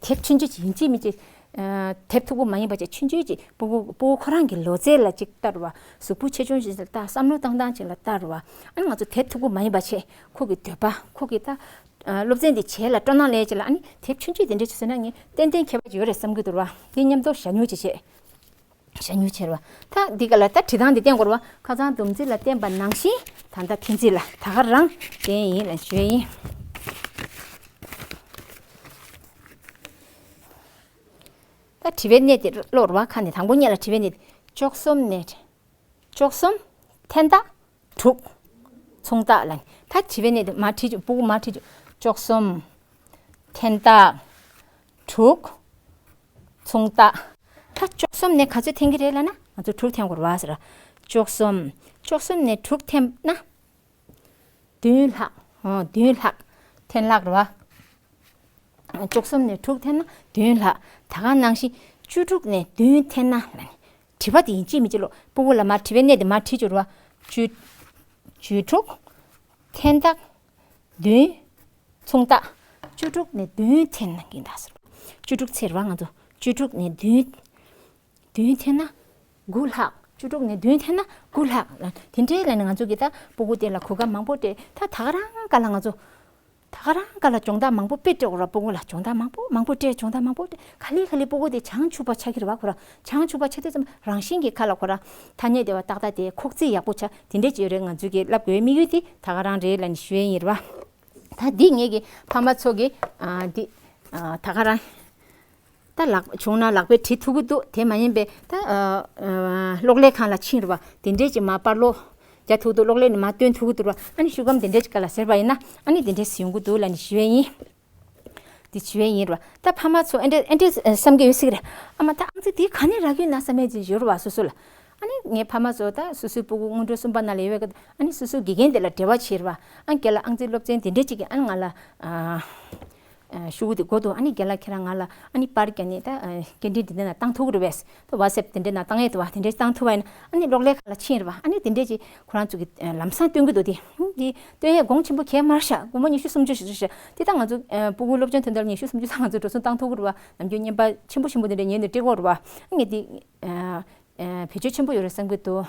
དེབ་ཆུང་ཆུང་ཅིག་ཡིན་གཅིག་མིན་གཅིག་དེབ་མཐུག་པོ་མ་ཡིན་པ་ཅིག་ཆུང་ཆུང་ཅིག་སྤུ་གུ་སྤུ་གུ་ཁོ་རང་གི་ལོ་ཚད་ལ་ཅིག་ལྟ་རུ་བ། གཟུགས་པོ་ཆེ་ཆུང་ཞིག་ལ་ལྟ། བསམ་བློ་བཏང་སྟངས་ཅིག་ལ་ལྟ་རུ་བ། ཨ་ནི་ང་ཚོ་དེབ་མཐུག་པོ་མ་ཡིན་པ་བྱས་ཁོ་གི་འདོད་པ་ཁོ་གི་ད་སློབ་ཚན་འདི་བྱས་ལ་སྤྲོ་སྣང་སླེབས་ཅིག་ལ་ཨ་ནི་དེབ་ཆུང་ཆུང་དེ་འདྲས་ཅིག་བཟོས་ན་ངས་ཏན་ཏན་ཁྱད་པར་ཅིག་ཡོད་རེད་བསམ་གྱི་འདུག་ར། དེ་མཉམ་དུ་ཞྭ་སྨྱུག་ཅིག་བྱས། ཞྭ་སྨྱུག་བྱས་ར་བ། ད་འདི་ག་ལ་ད་བྲིས་སྟངས་འདི་བསྟན་དགོས་ར་བ། ཁ་སང་སྡོམ་རྩིས་ལ་བསྟན་པ་ནང་བཞིན་ད་ལྟ་འཐེན་རྩིས་ལ་ད་ག་རང་བསྟན་ཡིན་ལ་ཞུ་ཡ་ཡིན། ད་དྲི་བའི་གནས་དེ་ཀློག་ར་བ། ཁ་ནས་དང་པོ་ཉིད་ལ་དྲི་བའི་གནས་དེ། བཅུ་གསུམ་ནས་བཅུ་གསུམ་འཐེན་རྟགས་དྲུག་མཚུངས་རྟགས་ལ་ནི། ད་དྲི་བའི་གནས་དེ་མར་བྲིས་བཅུག་སྤུ་གུ་མར་བྲིས་བཅུག་བཅུ་གསུམ་འཐེན་རྟགས་དྲུག་མཚུངས་རྟགས། ད་བཅུ་གསུམ་ནས་ག་ཚོད་འཐེན་གྱི་རེད་ལབ་ན་ང་ཚོ་དྲུག་འཐེན་དགོས་རེད་བ་ཟེར། བཅུ་གསུམ། བཅུ་གསུམ་ནས་དྲུག་འཐེན་ན་བདུན་ལྷག་འོ་བདུན་ལྷག་འཐེན་ལྷག་རེད་བ། བཅུ་གསུམ་ནས་དྲུག་འཐེན་ན་བདུན་ལྷག་ད་ག་ནང་བཞིན་བཅུ་དྲུག་ནས་བདུན་འཐེན་ན་ལབ་ནས། དྲི་བ་དེ་ཡིན་གཅིག་མིན་གཅིག་ལོ། སྤུ་གུ་ལ་མར་དྲི་བའི་གནས་དེ་མར་བྲིས་བཅུག་རེད་བ། བཅུ་བཅུ་དྲུག་འཐེན་རྟགས་བདུན། མཚུངས་རྟགས། བཅུ་དྲུག་ནས་བདུན་འཐེན་ན་གི་འདྲ་ཟེར། བཅུ་དྲུག་ཚེར་བ་ང་ཚོ་བཅུ་དྲུག་ནས་བདུན། བདུན་འཐེན་ན་དགུ་ལྷག་བཅུ་དྲུག་ནས་བདུན་འཐེན་ན་དགུ་ལྷག་དེ་འདྲའི་ལ་ནི་ང་ཚོ་གི་ད་སྤུ་གུ་དེ་ལ་གོ་སྐབས་མང་པོ་སྤྲད། ད་ད་ག་རང་ག་ལ་ང་ཚོ་ད་ག་རང་ག་ལ་སྦྱོང་བརྡར་མང་པོ་དཔེ་སྤྲད་དགོས་ར། སྤུ་གུ་ལ་སྦྱོང་བརྡར་མང་པོ་མང་པོ་སྤྲད། སྦྱོང་བརྡར་མང་པོ་སྤྲད། ག་ལེ་ག་ལེ་སྤུ་གུ་དེ་བྱང་ཆུབ་པ་ཆགས་ཀྱི་རེད་བ། ཁོ་ར་བྱང་ཆུབ་པ་ཆགས་དུས་ཙམ་རང་བཞིན་གྱི་ཁ་ལ་ཁོ་ར་ཐ་སྙད་དེ་བ་ཏག་ཏག་དེ་ཁོག་རྩིས་ཡག་པོ་ཆགས་དེ་འདྲས་ཅིག་ཡོད་རེད། ང་ཚོས་ཀྱི་བསླབ་དགོས་དམིགས་ཡུལ་དེ་ད་ག་རང་རེད་ལ་ནི་ཞུ་ཡས་ཡིན་རེད་བ། ད་འདི་ངེད་ཀྱི་ཕ་མ་ཚོ་གི་ཨ་འདི་ཨ་ད་ག་རང་ད་ལག་བྱུང་ན་ལག་པས་བྲིས་ཐུབ་ཀྱི་འདུག་དེ་མ་ཡིན་པའི་ད་ཨ་ཨ་གློག་ཀླད་ཁང་ལ་ཕྱིན་རེད་བ། དེ་འདྲས་ཅིག་མ་པར་སློག་རྒྱག་ཐུབ་འདུག་གློག་ཀླད་ནས་མ་སྟོན་ཐུབ་ཀྱི་འདུག་ར། ཨ་ནི་ཤོག་སྒམ་དེ་འདྲས་ཅིག་ག་ལ་ཟེར་བ་ཡིན་ན་ཨ་ནི་དེ་འདྲས་ཡོང་གི་འདུག་ལ་ནི་ཞུ་ཡས་ཡིན། དེ་ཞུ་ཡས་ཡིན་ར། ད་ཕ་མ་ཚོ་ཨེ་འདྲས་ཨེ་འདྲས་བསམ་གྱི་ཡོད་སྲིད་རེད། ཨ་མ་ད་ཨང་རྩིས་དེ་ག་ནས་རག་གི་ཡོད་ན་བསམ་ཡས་ཅིག་ཡོད་ར་བ་སོ་སོ་ལ། ཨ་ནི་ངའི་ཕ་མ་ཚོ་ད་སོ་སོའི་སྤུ་གུ་སྔོན་འགྲོ་གསུམ་པ་ནང་ལ་ཡོད་པའི་སྐབས་ཨ་ནི་སོ་སོའི་དགེ་རྒན་དེ་ལ་འབྲེལ་བ་བྱེད་ར་བ། ཨ་རྒན་ལགས་ཨང་རྩིས་སློབ་ཚན་དེ་འདྲས་ཅིག་གི་ཨ་ནི་ང་ལ་ཨ། ཨ་ཤོག་གུ་དེ་དགོས་འདུག་ཨ་ནི་རྒན་ལགས་ཁྱེད་རང་ང་ལ་ཨ་ནི་པར་བརྒྱབ་ནས་ད་ཨ་སྐད་འཕྲིན་དེ་འདྲ་ནང་བཏང་ཐུབ་ཀྱི་རེད་པས། ད་ཝ་ཊི་སེབ་དེ་འདྲ་ནང་བཏང་ཡས་འདུག་བ། དེ་འདྲ་བཏང་ཐུབ་པ་ཡིན་ན་ཨ་ནི་གློག་ཀླད་ཁང་ལ་ཕྱིན་རེད་པ། ཨ་ནི་དེ་འདྲ་ཅིག་ཁོ་རང་ཚོ་གི་ཨ་ལམ་སང་སྟོན་གྱི་འདུག་དེ་ཨ་དེ་སྟོན་ཡས་གོང་ཆེན་པོ་གས་མ་རེད་ཤག་སྒོར་མོ་ཉི་ཤུ་སུམ་ཅུ་ཞིག་རེད་ཤག་དེ་ད་ང་ཚོ་ཨ་སྤུ་གུ་སློབ་སྦྱོང་དོན་དག་ལ་ཉི་ཤུ་སུམ་ཅུ་ད་ང་ཚོ་འགྲོ་སོང་བཏང་ཐུབ་ཀྱི་རེད་པ། ནམ་རྒྱུན་བརྙན་པར་ཆེན་པོ་ཆེན་པོ་དེ་འདྲ་ཉན་ནས་སྤྲད་ཀྱི་ཡོད་རེད་པ། ཨ་ངས་དེ་ཨ་ཨ་བེད་སྤྱོད་ཆེན་པོ་ཡོད་རེད་བསམ་གྱི་འདུག་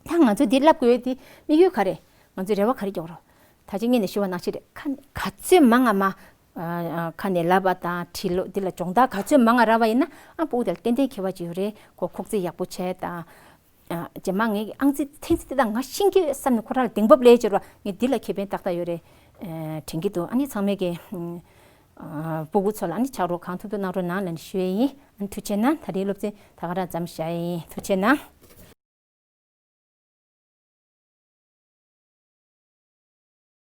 ད་ང་ཚོས་འདི་བསླབ་དགོས་ཡས་དེ་དམིགས་ཡུལ་ག་རེ། ང་ཚོས་རེ་བ་ག་རེ་རྒྱག་རོགས། ད་ཅི་སྔོན་ནས་ཞུས་པ་ནང་བཞིན་རེད། ཁ་ག་ཚོད་མང་ང་མ་ཨ་ཨ་ཁ་ནས་ལབ་པ་དང་བྲིས་ཀློག་འདི་ལ་སྦྱོང་བརྡར་ག་ཚོད་མང་ང་རག་པ་ཡིན་ན་ཨ་སྤུ་གུ་དེ་ལ་ཏན་ཏན་ཁྱད་པར་ཅིག་ཡོད་རེད། ཁོ་ཁོག་རྩིས་ཡག་པོ་བྱས་དང་། ཨ་རྗེས་མ་ངས་ཨང་རྩིས་འཐེན་རྩིས་དེ་དག་ང་ཤེས་ཀྱི་ཡོད་བསམ་ནས་ཁོ་རང་ལ་གདེང་སྤོབས་སླེབས་ཀྱི་རེད་པ། ངས་འདི་ལ་ཁེ་ཕན་ཏག་ཏག་ཡོད་རེད་ཨ་དྲན་གྱི་འདུག་ཨ་ནི་ཚང་མས་ཀྱི་ཨ་སྤུ་གུ་ཚོ་ལ་ཨ་ནི་ཕྱག་རོགས་གང་ཐུབ་ཐུབ་གནང་རོགས་གནང་ལབ་ནས་ཞུ་ཡས་ཡིན། ཨ་ནི་ཐུགས་རྗེ་གནང་། ད་རེས་སློབ་ཚན་ད་ག་རང་མཚམས་བཞག་ཡས་ཡིན། ཐུགས་རྗེ་གནང་།